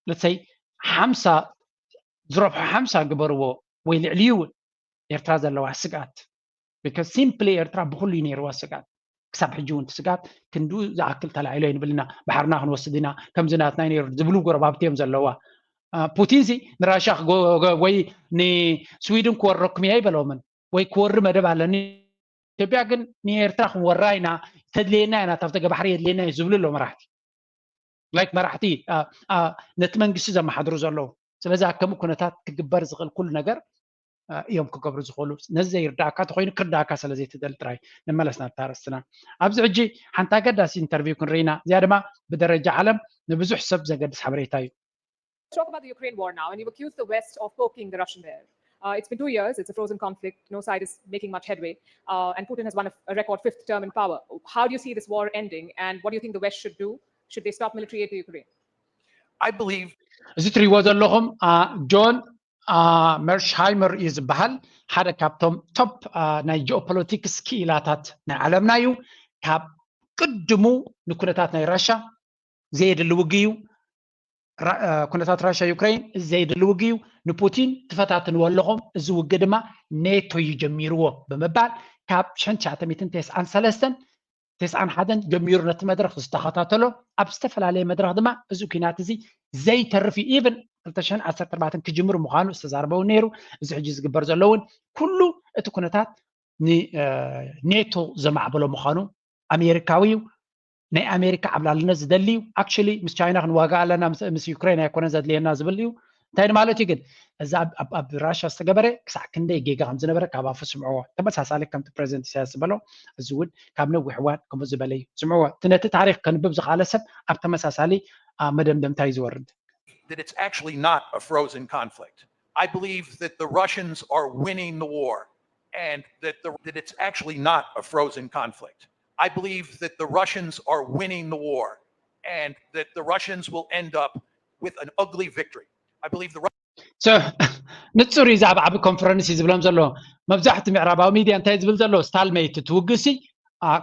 let's say ሓምሳ ዝረብሑ ሓምሳ ግበርዎ ወይ ልዕሊኡ እውን ኤርትራ ዘለዋ ስግኣት because simply ኤርትራ ብኩሉ እዩ ነይርዋ ስግኣት ክሳብ ሕጂ እውን ስግኣት ክንድኡ ዝኣክል ተላዒሎ ይንብል ኢና ባሕርና ክንወስድ ኢና ከምዚ ናትና እዩ ነይሩ ዝብሉ ጎረባብቲ እዮም ዘለዋ ፑቲን ሲ ንራሻ ወይ ንስዊድን ክወረኩም እያ ይበለዎምን ወይ ክወሪ መደብ ኣለኒ ኢትዮጵያ ግን ንኤርትራ ክንወራ ኢና ተድልየና ኢና ታብተ ገባሕሪ የድልየና እዩ ዝብሉ ኣሎ መራሕቲ ላይክ መራሕቲ ነቲ መንግስቲ ዘመሓድሩ ዘለዉ ስለዚ ኣብ ከምኡ ኩነታት ክግበር ዝኽእል ኩሉ ነገር እዮም ክገብሩ ዝኽእሉ ነዚ ዘይርዳእካ ተኮይኑ ክርዳእካ ስለ ዘይትደል ጥራይ ንመለስ ናብታ ርእስትና ኣብዚ ሕጂ ሓንቲ ኣገዳሲ ኢንተርቪው ክንርኢና እዚኣ ድማ ብደረጃ ዓለም ንብዙሕ ሰብ ዘገድስ ሓበሬታ እዩ Talk about the Ukraine war now, and you've accused the West of poking the Russian bear. Uh, it's been two years, it's a frozen conflict, no side is making much headway, uh, and Putin has won a, a record fifth term in power. How do you see this war ending, and what do you think the West should do? Should they stop military aid to Ukraine? I believe እዚ ትሪዎ ዘለኹም ጆን መርሽሃይመር እዩ ዝበሃል ሓደ ካብቶም ቶፕ ናይ ጂኦፖለቲክስ ክኢላታት ናይ ዓለምና እዩ ካብ ቅድሙ ንኩነታት ናይ ራሻ ዘየድሊ ውግ እዩ ኩነታት ራሻ ዩክሬን ዘየድሊ ውግ እዩ ንፑቲን ትፈታትንዎ ኣለኹም እዚ ውግ ድማ ኔቶ እዩ ጀሚርዎ ብምባል ካብ ሸን ትሽዓተ ሚእትን ተስዓን ሰለስተን ተስዓን ሓደን ጀሚሩ ነቲ መድረክ ዝተኸታተሎ ኣብ ዝተፈላለየ መድረክ ድማ እዚ ኩናት እዚ ዘይተርፍ እዩ ኢቨን ክልተ ሽሕን ዓሰርተ ኣርባዕተን ክጅምር ምዃኑ ዝተዛረበ እውን ነይሩ እዚ ሕጂ ዝግበር ዘሎ እውን ኩሉ እቲ ኩነታት ንኔቶ ዘማዕበሎ ምዃኑ ኣሜሪካዊ እዩ ናይ ኣሜሪካ ዓብላልነት ዝደሊ እዩ actually ምስ ቻይና ክንዋጋ ኣለና ምስ ዩክሬን ኣይኮነ ዘድልየና ዝብል እዩ እንታይ ማለት እዩ ግን እዛ ኣብ ራሻ ዝተገበረ ክሳዕ ክንደይ ጌጋ ከም ዝነበረ ካብ ኣፉ ስምዕዎ ተመሳሳሊ ከምቲ ፕሬዚደንት ኢሳያስ ዝበሎ እዚ እውን ካብ ነዊሕ እዋን ከምኡ ዝበለ እዩ ስምዕዎ እቲ ነቲ ታሪክ ከንብብ ዝኽኣለ ሰብ ኣብ ተመሳሳሊ መደምደምታ እዩ ዝወርድ that it's actually not a frozen conflict. I believe that the Russians are winning the war and that, the, that it's actually not a frozen conflict. I believe that the Russians are winning the war and that the Russians will end up with an ugly victory. I believe the so ንጹር እዩ ዛብ ዓቢ ኮንፈረንስ እዩ ዝብሎም ዘሎ መብዛሕቲ ምዕራባዊ ሚድያ እንታይ ዝብል ዘሎ ስታልመይት ትውግሲ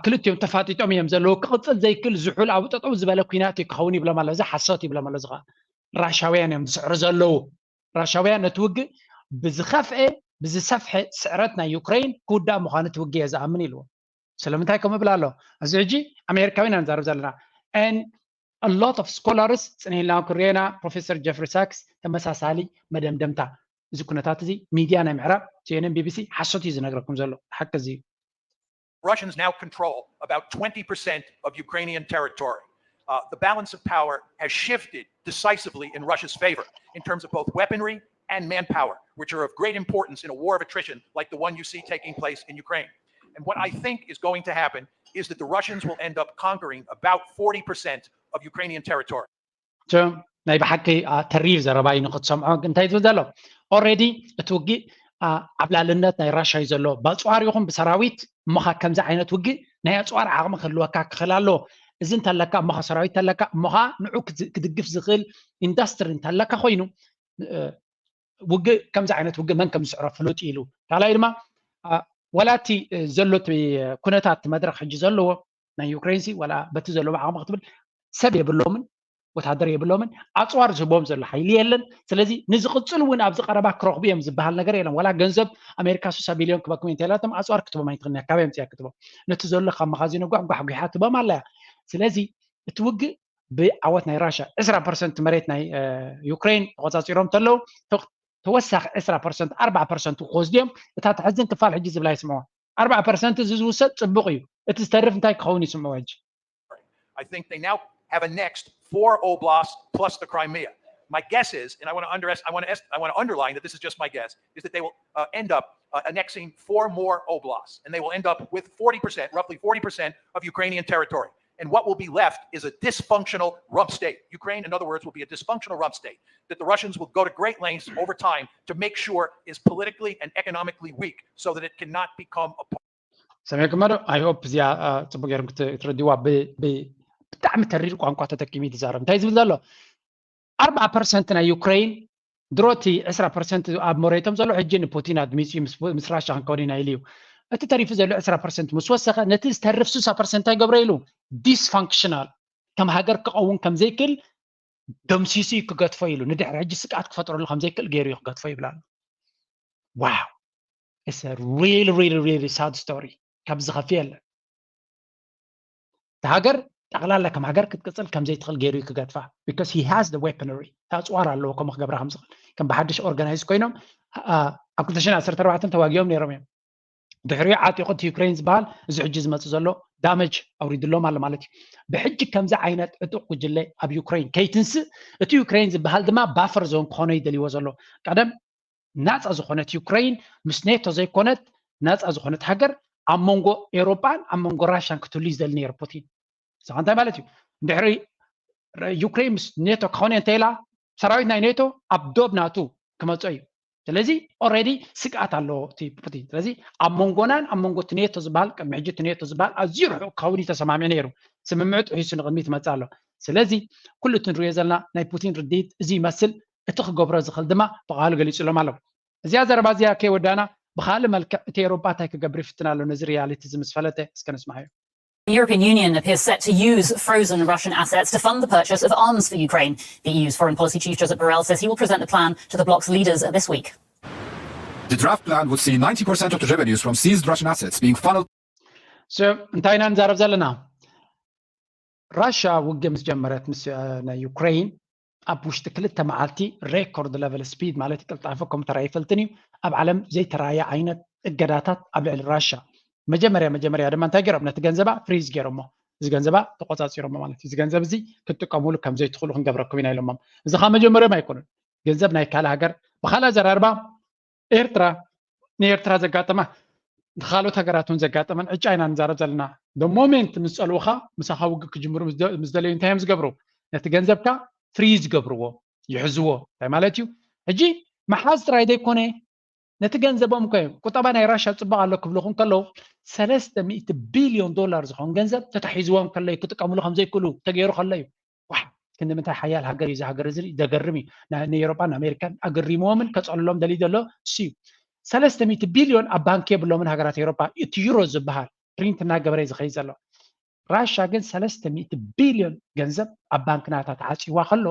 ክልቲኦም ተፋጢጦም እዮም ዘለዉ ክቕፅል ዘይክእል ዝሑል ኣብ ጠጠው ዝበለ ኩናት እዩ ክኸውን ይብሎም ኣሎ እዚ ሓሶት ይብሎም ኣሎ ዝኸ ራሻውያን እዮም ዝስዕሩ ዘለዉ ራሻውያን ነቲ ውግእ ብዝኸፍአ ብዝሰፍሐ ስዕረት ናይ ዩክሬን ክውዳእ ምዃኑ እቲ ውግእ እየ ዝኣምን ኢልዎ ስለምንታይ ከምኡ ብላ ኣሎ እዚ ሕጂ ኣሜሪካዊ ኢና ንዛረብ ዘለና and a lot of scholars ፅንሂልና ክሪኤና ፕሮፌሰር ጀፍሪ ሳክስ ተመሳሳሊ መደምደምታ እዚ ኩነታት እዚ ሚድያ ናይ ምዕራብ ሲኤንኤን ቢቢሲ ሓሶት እዩ ዝነግረኩም ዘሎ ሓቂ እዚ እዩ Russians now control about twenty percent of Ukrainian territory. Uh, the balance of power has shifted decisively in Russia's favor in terms of both weaponry and manpower, which are of great importance in a war of attrition like the one you see taking place in Ukraine. And what I think is going to happen is that the Russians will end up conquering about forty percent of Ukrainian territory. ናይ ብሓቂ ተሪር ዘረባ እዩ ንክትሰምዖ እንታይ ዝብል ዘሎ already እቲ ውግእ ዓብላልነት ናይ ራሻ እዩ ዘሎ በፅዋር ይኹን ብሰራዊት እሞኻ ከምዚ ዓይነት ውግእ ናይ ኣፅዋር ዓቕሚ ክህልወካ ክኽእል ኣለዎ እዚ እንተለካ እሞኻ ሰራዊት እንተለካ እሞኻ ንዑ ክድግፍ ዝኽእል ኢንዳስትሪ እንተለካ ኮይኑ ውግእ ከምዚ ዓይነት ውግእ መን ከም ዝስዕሮ ፍሉጥ ኢሉ ካልኣይ ድማ ዋላ እቲ ዘሎ ኩነታት መድረክ ሕጂ ዘለዎ ናይ ዩክሬን ሲ ዋላ በቲ ዘለዎ ዓቕሚ ክትብል ሰብ የብሎምን ወታደር የብሎምን ኣፅዋር ዝህቦም ዘሎ ሓይሊ የለን ስለዚ ንዝቕፅል እውን ኣብዚ ቀረባ ክረኽቡ እዮም ዝበሃል ነገር የለን ዋላ ገንዘብ ኣሜሪካ ሱሳ ቢልዮን ክበኩም እንተላቶም ኣፅዋር ክትቦም ኣይትኽን ኣካባቢ ምፅያ ክትቦም ነቲ ዘሎ ካብ መኻዚኖ ጓሕጓሕጒሓ ትቦም ኣለያ ስለዚ እቲ ውግእ ብዓወት ናይ ራሻ ዕስራ ፐርሰንት መሬት ናይ ዩክሬን ተቆፃፂሮም ተለው ተወሳኺ ዕስራ ፐርሰንት ኣርባዓ ፐርሰንት ክወስዱ እዮም እታ ተሕዝን ክፋል ሕጂ ዝብላ ይስምዖ ኣርባዓ ፐርሰንት እዚ ዝውሰድ ፅቡቅ እዩ እቲ ዝተርፍ እንታይ ክኸውን ይስምዖ ሕጂ I think they now have annexed four oblasts plus the Crimea. My guess is, and I want to underestimate, I want to, I want to underline that this is just my guess, is that they will uh, end up uh, annexing four more oblasts, and they will end up with forty percent, roughly forty percent of Ukrainian territory. And what will be left is a dysfunctional rump state. Ukraine, in other words, will be a dysfunctional rump state that the Russians will go to great lengths over time to make sure is politically and economically weak so that it cannot become a ሰሚዕኩም ዶ? I hope እዚኣ ጽቡቅ ገይርኩም ክትርድዋ። ብጣዕሚ ተሪር ቋንቋ ተጠቂሙ እዩ ዝዛረብ። እንታይ ዝብል ዘሎ? ኣርብዓ ፐርሰንት ናይ ዩክሬን ድሮ እቲ ዕስራ ፐርሰንት ኣብ መሬቶም ዘሎ ሕጂ ንፑቲን ኣድሚፁ ምስ ራሻ ክንከውን ኢና ኢሉ እዩ። እቲ ተሪፉ ዘሎ ዕስራ ፐርሰንንት ምስ ወሰኸ ነቲ ዝተርፍ ስሳ ፐርሰንት እንታይ ገብረ ኢሉ dysfunctional ከም ሃገር ክኸውን ከም ዘይክእል ደምሲሱ እዩ ክገድፎ ኢሉ ንድሕሪ ሕጂ ስግኣት ክፈጥረሉ ከም ዘይክእል ገይሩ እዩ ክገድፎ ይብል ኣሎ። Wow, it's a really really really sad story። ካብ ዝኸፍእ የለን። እቲ ሃገር ጠቕላላ ከም ሃገር ክትቅፅል ከም ዘይትኽእል ገይሩ እዩ ክገድፋ because he has the weaponry። እቲ ኣፅዋር ኣለዎ ከምኡ ክገብራ ከም ዝኽእል ከም ብሓድሽ organize ኮይኖም ኣብ ክልተ ሽሕን ዓሰርተ ኣርባዕተን ተዋጊኦም ነይሮም እዮም። ድሕሪኡ ዓጢቑ እቲ ዩክሬን ዝበሃል እዚ ሕጂ ዝመፅእ ዘሎ damage ኣውሪድሎም ኣሎ ማለት እዩ። ብሕጂ ከምዚ ዓይነት ዕጡቕ ጉጅለ ኣብ ዩክሬን ከይትንስእ እቲ ዩክሬን ዝበሃል ድማ buffer zone ክኾኖ ይደልይዎ ዘሎ። ቀደም ናፃ ዝኾነት ዩክሬን ምስ ኔቶ ዘይኮነት ናፃ ዝኾነት ሃገር ኣብ መንጎ ኤውሮጳን ኣብ መንጎ ራሻን ክትህሉ ይደሊ ነይሩ ፑቲን። ንስኻ እንታይ ማለት እዩ? እንድሕሪ ዩክሬን ምስ ኔቶ ክኾነ እንተ ኢላ ሰራዊት ናይ ኔቶ ኣብ ዶብ ናቱ ክመፅኦ እዩ። ስለዚ already ስግኣት ኣለዎ እቲ ፑቲን። ስለዚ ኣብ መንጎናን ኣብ መንጎ እቲ ኔቶ ዝበሃል ቅድሚ ሕጂ እቲ ኔቶ ዝበሃል ኣዝዩ ርሑቕ ክኸውን እዩ ተሰማሚዑ ነይሩ። ስምምዑ ጥሒሱ ንቕድሚት ይመፅእ ኣሎ። ስለዚ ኩሉ እቲ ንሪኦ ዘለና ናይ ፑቲን ርድኢት እዚ ይመስል። እቲ ክገብሮ ዝኽእል ድማ ብቐዋሉ ገሊፅሎም ኣለዉ። እዚኣ ዘረባ እዚኣ ከይወዳእና ብኻልእ መልክዕ እቲ ኤውሮጳ እንታይ ክገብር ይፍትን ኣሎ ነዚ reality እዚ ምስ ፈለጠ እስከ ንስማዓዮ። The European Union appears set to use frozen Russian assets to fund the purchase of arms for Ukraine. The EU's Foreign Policy Chief Josep Borrell says he will present the plan to the bloc's leaders this week. The draft plan would see ninety percent of the revenues from seized Russian assets being funneled. So እንታይ ኢና ንዛረብ ዘለና? ራሻ ውግእ ምስ ጀመረት ምስ ናይ ዩክሬን ኣብ ውሽጢ ክልተ መዓልቲ record level speed ማለት ቅልጣፈ ኮምፒተር ኣይፈልጥን እዩ ኣብ ዓለም ዘይተራየ ዓይነት እገዳታት ኣብ ልዕሊ ራሻ መጀመርያ መጀመርያ ድማ እንታይ ገይሮም ነቲ ገንዘባ ፍሪዝ ገይሮሞ እዚ ገንዘባ ተቆፃፂሮሞ ማለት እዩ እዚ ገንዘብ እዚ ክትጥቀሙሉ ከም ዘይትኽእሉ ክንገብረኩም ኢና ኢሎሞም እዚ ካብ መጀመርዮም ኣይኮኑን ገንዘብ ናይ ካልእ ሃገር ብካልእ ኣዘራርባ ኤርትራ ንኤርትራ ዘጋጠማ ንካልኦት ሃገራት እውን ዘጋጠመን ዕጫ ኢና ንዛረብ ዘለና the moment ምስ ፀልኡካ ምሳኻ ውግእ ክጅምሩ ምስ ደለዩ እንታይ እዮም ዝገብሩ ነቲ ገንዘብካ ፍሪዝ ይገብርዎ ይሕዝዎ እንታይ ማለት እዩ ሕጂ ምሓዝ ጥራይ ዘይኮነ ነቲ ገንዘቦም ኮ ቁጠባ ናይ ራሻ ፅቡቅ ኣሎ ክብልኹም ከለዉ ሰለስተ ሚእቲ ቢልዮን ዶላር ዝኸውን ገንዘብ ተታሒዝዎም ከለዩ ክጥቀምሉ ከም ዘይክእሉ ተገይሩ ከለዩ ዋሕ ክንዲ ምንታይ ሓያል ሃገር እዩ እዚ ሃገር እዚ ዘገርም እዩ ንኤሮጳን ኣሜሪካን ኣገሪምዎምን ከፀልሎም ደልዩ ዘሎ እሱ እዩ ሰለስተ ሚእቲ ቢልዮን ኣብ ባንክ የብሎምን ሃገራት ኤሮጳ እቲ ዩሮ ዝበሃል ፕሪንት እናገበረ ዝኸይድ ዘሎ ራሻ ግን ሰለስተ ሚእቲ ቢልዮን ገንዘብ ኣብ ባንክ ናታ ተዓፅዋ ከሎ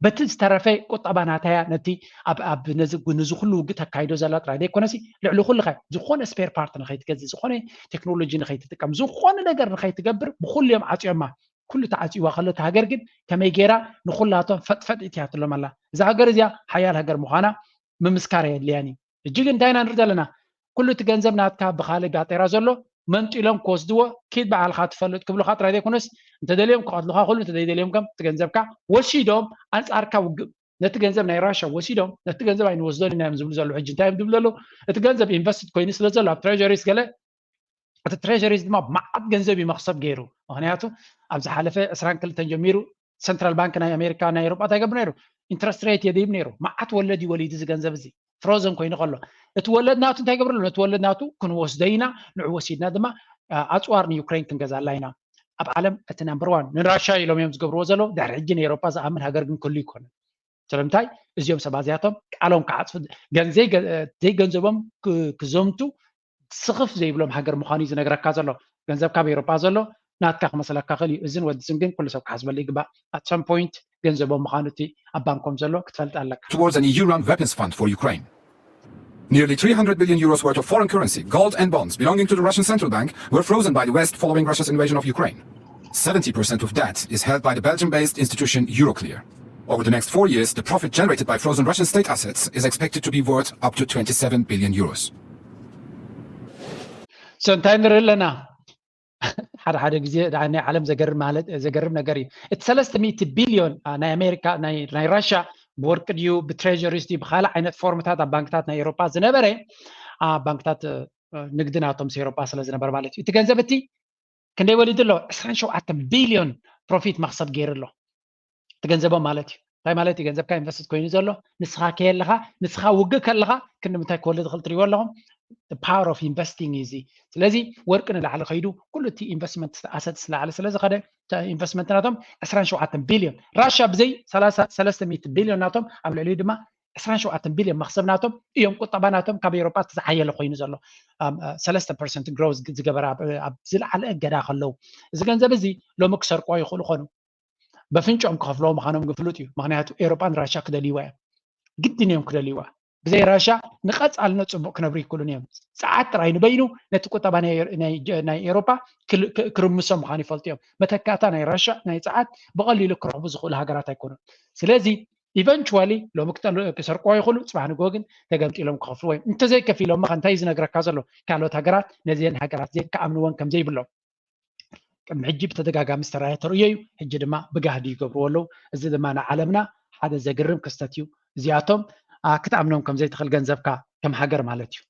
በቲ ዝተረፈ ቁጠባ ናታያ ነቲ ኣብ ነዚ ኩሉ ውግእ ተካይዶ ዘላ ጥራይ ዘይኮነሲ ልዕሊ ኩሉ ከ ዝኾነ ስፔር ፓርት ንኸይትገዝእ ዝኾነ ቴክኖሎጂ ንኸይትጥቀም ዝኾነ ነገር ንኸይትገብር ብኩሉ እዮም ዓፅዮማ ኩሉ ተዓፅዋ ከሎ እቲ ሃገር ግን ከመይ ገይራ ንኩላቶም ፈጥፈጥ እትያትሎም ኣላ እዛ ሃገር እዚኣ ሓያል ሃገር ምዃና ምምስካር የድልያን እዩ እጅግ እንታይ ኢና ንርኢ ዘለና ኩሉ እቲ ገንዘብ ናትካ ብካልእ ባጤራ ዘሎ መንጢሎም ክወስድዎ ኪድ በዓልካ ትፈልጥ ክብሉካ ጥራይ ዘይኮነስ እንተደልዮም ክቐትሉካ ክሉ እንተዘይደልዮም ከም እቲ ገንዘብካ ወሲዶም ኣንፃርካ ውግእ ነቲ ገንዘብ ናይ ራሻ ወሲዶም ነቲ ገንዘብ ኣይንወስዶን ኢና እዮም ዝብሉ ዘለዉ ሕጂ እንታይ እዮም ዝብሉ ዘለዉ እቲ ገንዘብ ኢንቨስትድ ኮይኑ ስለ ዘሎ ኣብ ትሬጀሪስ ገለ እቲ ትሬጀሪስ ድማ መዓት ገንዘብ እዩ መክሰብ ገይሩ ምክንያቱ ኣብ ዝሓለፈ ዕስራን ክልተን ጀሚሩ ሰንትራል ባንክ ናይ ኣሜሪካ ናይ ኤሮጳ እንታይ ገብር ነይሩ ኢንትረስት ሬት የድይብ ነይሩ መዓት ወለድ እዩ ወሊዱ እዚ ገንዘብ እዚ ፍሮዘን ኮይኑ ከሎ እቲ ወለድ ናቱ እንታይ ገብረሉ ነቲ ወለድ ናቱ ክንወስዶ ኢና ንዑ ወሲድና ድማ ኣፅዋር ንዩክሬን ክንገዛላ ኢና ኣብ ዓለም እቲ ናምበር ዋን ንራሻ ኢሎም እዮም ዝገብርዎ ዘለዉ ድሕሪ ሕጂ ንኤሮጳ ዝኣምን ሃገር ግን ክህሉ ይኮነ ስለምንታይ እዚኦም ሰባት እዚኣቶም ቃሎም ክዓፅፉ ዘይገንዘቦም ክዘምቱ ስኽፍ ዘይብሎም ሃገር ምዃኑ እዩ ዝነግረካ ዘሎ። ገንዘብ ካብ ኤሮጳ ዘሎ ናትካ ክመስለካ ክእል እዩ። እዝን ወድዝን ግን ኩሉ ሰብ ክሓስበሉ ይግባእ። At some point ገንዘቦም ምዃኑ እቲ ኣብ ባንኮም ዘሎ ክትፈልጥ ኣለካ። Towards an E U-run weapons fund for Ukraine. Nearly three hundred billion euros worth of foreign currency, gold and bonds belonging to the Russian Central Bank were frozen by the West following Russia's invasion of Ukraine. Seventy percent of that is held by the Belgian-based institution Euroclear. Over the next four years, the profit generated by frozen Russian state assets is expected to be worth up to twenty-seven billion euros. So እንታይ ንርኢ ኣለና? ሓደ ሓደ ግዜ ናይ ዓለም ዘገርም ማለት ዘገርም ነገር እዩ። እቲ ሰለስተ ሚእቲ ቢልዮን ናይ ኣሜሪካ ናይ ራሻ ብወርቂ ድዩ ብትሬጀሪስ ድዩ ብካልእ ዓይነት ፎርምታት ኣብ ባንክታት ናይ ኤሮፓ ዝነበረ ኣብ ባንክታት ንግዲ ናቶም ኤሮፓ ስለ ዝነበረ ማለት እዩ። እቲ ገንዘብ እቲ ክንደይ ወሊዱ ኣሎ? ዕስራን ሸውዓተን ቢልዮን ፕሮፊት መክሰብ ገይሩ ኣሎ። እቲ ገንዘቦም ማለት እዩ። እንታይ ማለት እዩ? ገንዘብካ ኢንቨስት ኮይኑ ዘሎ ንስኻ ከየለኻ ንስኻ ውግእ ከለኻ ክንዲ ምንታይ ክወልድ ይኽእል ትሪእዎ ኣለኹም። Power of investing እዩ እዚ። ስለዚ ወርቂ ንላዕሊ ከይዱ ኩሉ እቲ ኢንቨስትመንት ኣሰትስ ንላዕሊ ስለ ዝኸደ ኢንቨስትመንት ናቶም ዕስራን ሸውዓተን ቢልዮን ራሻ ብዘይ ሰለስተ ሚእቲ ቢልዮን ናቶም ኣብ ልዕሊኡ ድማ ዕስራን ሸውዓተን ቢልዮን መኽሰብ ናቶም እዮም ቁጠባ ናቶም ካብ ኤሮፓ ዝሓየለ ኮይኑ ዘሎ ሰለስተ ፐርሰንት ግሮዝ ዝገበረ ኣብ ዝለዓለ እገዳ ከለዉ እዚ ገንዘብ እዚ ሎሚ ክሰርቆ ይኽእሉ ኾኑ በፍንጮም ክኸፍልዎ ምዃኖም ግን ፍሉጥ እዩ። ምኽንያቱ ኤሮጳ ንራሻ ክደልይዋ እዮም። ግድን እዮም ክደልይዋ። ብዘይ ራሻ ንቐጻልነት ጽቡቕ ክነብሩ ይክእሉን እዮም። ጸዓት ጥራይ ንበይኑ ነቲ ቁጠባ ናይ ኤሮጳ ክርምሶ ምዃኑ ይፈልጡ እዮም። መተካእታ ናይ ራሻ ናይ ጸዓት ብቐሊሉ ክረኽቡ ዝኽእሉ ሃገራት ኣይኮኑን። ስለዚ ኢቨንቹዋሊ ሎሚ ክሰርቅዎ ይኽእሉ፣ ጽባሕ ንግሆ ግን ተገምጢሎም ክኸፍልዎ እዮም። እንተዘይከፊሎም ከ እንታይ እዩ ዝነግረካ ዘሎ? ካልኦት ሃገራት ነዚአን ሃገራት እዚአን ክኣምንወን ከም ዘይብሎም። ቅድሚ ሕጂ ብተደጋጋሚ ዝተራየ ተርእዮ እዩ። ሕጂ ድማ ብጋህዲ ይገብርዎ ኣለዉ። እዚ ድማ ንዓለምና ሓደ ዘግርም ክስተት እዩ። እዚኣቶም ክትኣምኖም ከም ዘይትኽእል ገንዘብካ ከም ሃገር ማለት እዩ።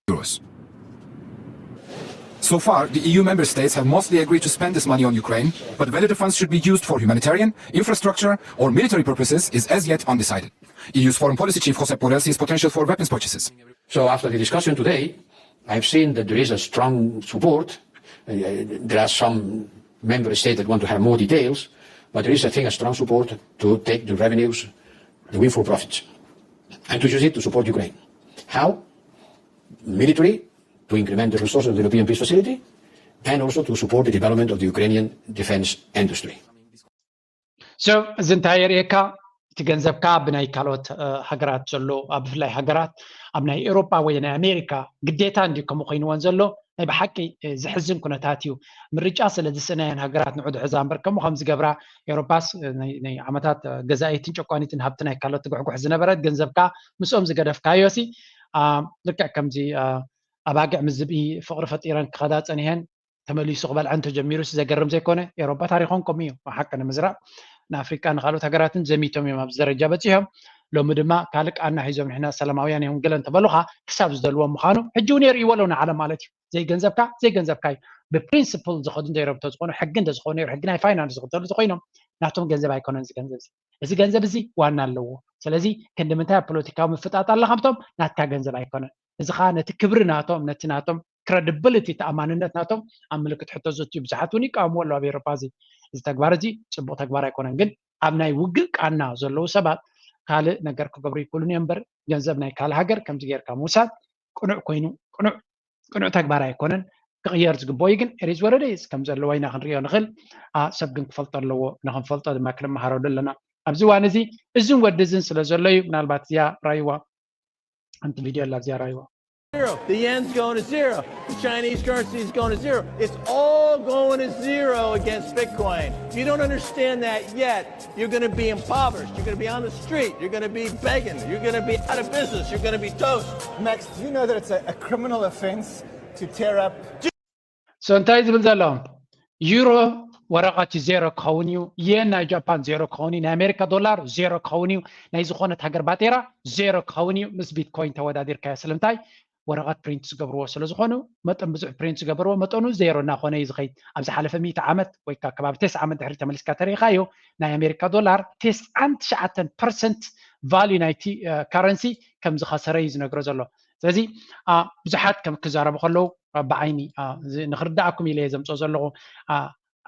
So far, the E U member states have mostly agreed to spend this money on Ukraine, but whether the funds should be used for humanitarian, infrastructure, or military purposes is as yet undecided. E U's foreign policy chief Josep Borrell sees potential for weapons purchases. So after the discussion today, I've seen that there is a strong support. Uh, there are some member states that want to have more details, but there is, I think, a strong support to take the revenues, the windfall profits, and to use it to support Ukraine. How? Military, to increment the resources of the European Peace Facility, and also to support the development of the Ukrainian defense industry. So እዚ እንታይ የርእየካ? እቲ ገንዘብካ ብናይ ካልኦት ሃገራት ዘሎ ኣብ ብፍላይ ሃገራት ኣብ ናይ ኤሮፓ ወይ ናይ ኣሜሪካ ግዴታ እንዲ ከምኡ ኮይንዎን ዘሎ ናይ ብሓቂ ዝሕዝን ኩነታት እዩ። ምርጫ ስለ ዝስእናየን ሃገራት ንዑ ድሕዛ እምበር ከምኡ ከም ዝገብራ ኤሮፓስ ናይ ዓመታት ገዛኢትን ጨቋኒትን ሃብቲ ናይ ካልኦት ትጉሕጉሕ ዝነበረት ገንዘብካ ምስኦም ዝገደፍካዮ ሲ ልክዕ ከምዚ ኣባግዕ ምስ ዝብኢ ፍቕሪ ፈጢረን ክኸዳ ጸኒሐን ተመሊሱ ክበልዐን ተጀሚሩ ሲ ዘገርም ዘይኮነ ኤሮፓ ታሪኾም ከምኡ እዩ። ሓቂ ንምዝራብ ንኣፍሪቃ ንካልኦት ሃገራትን ዘሚቶም እዮም ኣብዚ ደረጃ በጺሖም። ሎሚ ድማ ካልእ ቃና ሒዞም ንሕና ሰላማውያን እዮም ገለ እንተበሉኻ ክሳብ ዝደልዎም ምዃኑ ሕጂ እውን የርእይዎ ኣለዉ ንዓለም ማለት እዩ። ዘይገንዘብካ ዘይገንዘብካ እዩ። ብፕሪንስፕል ዝኸዱ እንተይረብቶ ዝኾኑ ሕጊ እንተዝኾኑ ነይሩ ሕጊ ናይ ፋይናንስ ዝኽተሉ ዝኾይኖም ናቶም ገንዘብ ኣይኮነን እዚ ገንዘብ እዚ። እዚ ገንዘብ እዚ ዋና ኣለዎ። ስለዚ ክንዲ ምንታይ ኣብ ፖለቲካዊ ምፍጣጥ ኣለካ ምቶም ናትካ ገንዘብ ኣይኮነን። እዚ ከዓ ነቲ ክብሪ ናቶም ነቲ ናቶም ክረዲብሊቲ ተኣማንነት ናቶም ኣብ ምልክት ሕቶ ዘትዩ። ብዙሓት እውን ይቃወምዎ ኣለዉ ኣብ ኤሮፓ እዚ እዚ ተግባር እዚ ፅቡቅ ተግባር ኣይኮነን። ግን ኣብ ናይ ውግእ ቃና ዘለዉ ሰባት ካልእ ነገር ክገብሩ ይክእሉን እዮም እምበር ገንዘብ ናይ ካልእ ሃገር ከምዚ ጌርካ ምውሳድ ቅኑዕ ኮይኑ ቅኑዕ ቅኑዕ ተግባር ኣይኮነን። ክቕየር ዝግበኦ እዩ ግን it is what it is ከም ዘለዎ ኢና ክንሪኦ ንኽእል። ሰብ ግን ክፈልጦ ኣለዎ። ንኽንፈልጦ ድማ ክንመሃረሉ ኣለና። ኣብዚ እዋን እዚ እዝን ወዲ እዝን ስለ ዘሎ እዩ። ምናልባት እዚኣ ራይዋ ሓንቲ ቪድዮ ኣላ እዚኣ ራይዋ Zero. The yen's going to zero. The Chinese currency is going to zero. It's all going to zero against Bitcoin. If you don't understand that yet, you're going to be impoverished. You're going to be on the street. You're going to be begging. You're going to be out of business. You're going to be toast. Max, do you know that it's a, a criminal offense to tear up? So እንታይ ዝብል ዘሎ ዩሮ ወረቐት ዜሮ ክኸውን እዩ። የን ናይ ጃፓን ዜሮ ክኸውን እዩ። ናይ ኣሜሪካ ዶላር ዜሮ ክኸውን እዩ። ናይ ዝኾነት ሃገር ባጤራ ዜሮ ክኸውን እዩ ምስ ቢትኮይን ተወዳዲርካዮ። ስለምንታይ? ወረቐት ፕሪንት ዝገብርዎ ስለ ዝኾኑ መጠን ብዙሕ ፕሪንት ዝገብርዎ መጠኑ ዜሮ እናኾነ እዩ ዝኸይድ። ኣብ ዝሓለፈ ሚእቲ ዓመት ወይ ከዓ ከባቢ ተስዓ ዓመት ድሕሪ ተመሊስካ ተሪኢኻዮ ናይ ኣሜሪካ ዶላር ተስዓን ትሽዓተን ፐርሰንት ቫልዩ ናይቲ ካረንሲ ከም ዝኸሰረ እዩ ዝነግሮ ዘሎ። ስለዚ ብዙሓት ከም ክዛረቡ ከለዉ ብዓይኒ ንክርዳእኩም ኢለ እየ ዘምፅኦ ዘለኹ።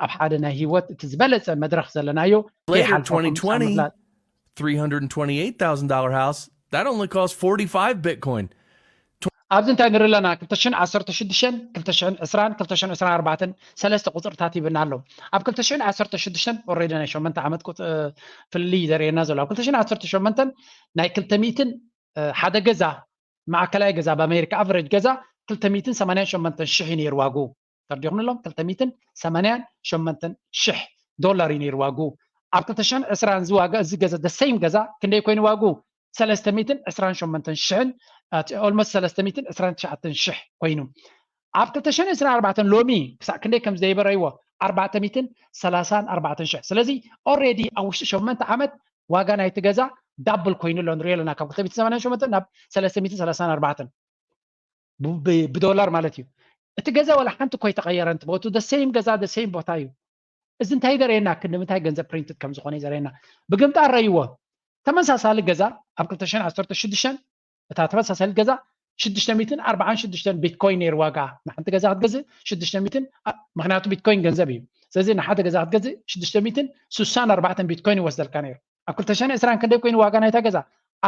ኣብ ሓደ ናይ ህይወት እቲ ዝበለፀ መድረክ ዘለናዮ Later twenty twenty, three hundred and twenty-eight thousand dollar house, that only costs forty-five Bitcoin. ኣብዚ እንታይ ንርኢ ኣለና? ክልተ ሽሕን ዓሰርተ ሽዱሽተን፣ ክልተ ሽሕን ዕስራን፣ ክልተ ሽሕን ዕስራን ኣርባዕተን ሰለስተ ቁፅርታት ይብና ኣሎ። ኣብ ክልተ ሽሕን ዓሰርተ ሽዱሽተን already ናይ ሸመንተ ዓመት ቁፅ- ፍልልይ ዘርእየና ዘሎ ኣብ ክልተ ሽሕን ዓሰርተ ሸሞንተን ናይ ክልተ ሚእትን ሓደ ገዛ ማእከላይ ገዛ ኣብ ኣሜሪካ ኣቨሬጅ ገዛ ክልተ ሚእትን ሰማንያን ሸሞንተን ሽሕ እዩ ነይሩ ዋግኡ። ተርዲኹም ኣለኹም ክልተ ሚእትን ሰማንያን ሸሞንተን ሽሕ ዶላር እዩ ነይሩ ዋግኡ። ኣብ ክልተ ሽሕን ዕስራን እዚ ዋጋ እዚ ገዛ the same ገዛ ክንደይ ኮይኑ ዋግኡ ሰለስተ ሚእትን ዕስራን ሸሞንተን ሽሕን almost ሰለስተ ሚእትን ዕስራን ትሽዓተን ሽሕ ኮይኑ ኣብ ክልተ ሽሕን ዕስራን ኣርባዕተን ሎሚ ክሳዕ ክንደይ ከም ዘይበረይዎ ኣርባዕተ ሚእትን ሰላሳን ኣርባዕተን ሽሕ ስለዚ already ኣብ ውሽጢ ሸሞንተ ዓመት ዋጋ ናይቲ ገዛ double ኮይኑ ኣሎ ንሪኦ ኣለና ካብ ክልተ ሚእትን ሰማንያን ሸሞንተን ናብ ሰለስተ ሚእትን ሰላሳን ኣርባዕተን ብዶላር ማለት እዩ እቲ ገዛ ዋላ ሓንቲ እኮ ኣይተቐየረን ትቦቱ the same ገዛ the same ቦታ እዩ እዚ እንታይ ዘርእየና ክንዲ ምንታይ ገንዘብ ፕሪንትድ ከም ዝኾነ እዩ ዘርእየና ብግምጣ ረይዎ ተመሳሳሊ ገዛ ኣብ ክልተ ሽሕን ዓሰርተ ሽዱሽተን እታ ተመሳሳሊ ገዛ ሽዱሽተ ሚእትን ኣርባዓን ሽዱሽተን ቢትኮይን ነይሩ ዋጋ ንሓንቲ ገዛ ክትገዝእ ሽዱሽተ ሚእትን ምክንያቱ ቢትኮይን ገንዘብ እዩ ስለዚ ንሓደ ገዛ ክትገዝእ ሽዱሽተ ሚእትን ስሳን ኣርባዕተን ቢትኮይን ይወስደልካ ነይሩ ኣብ ክልተ ሽሕን ዕስራን ክንደይ ኮይኑ ዋጋ ናይታ ገዛ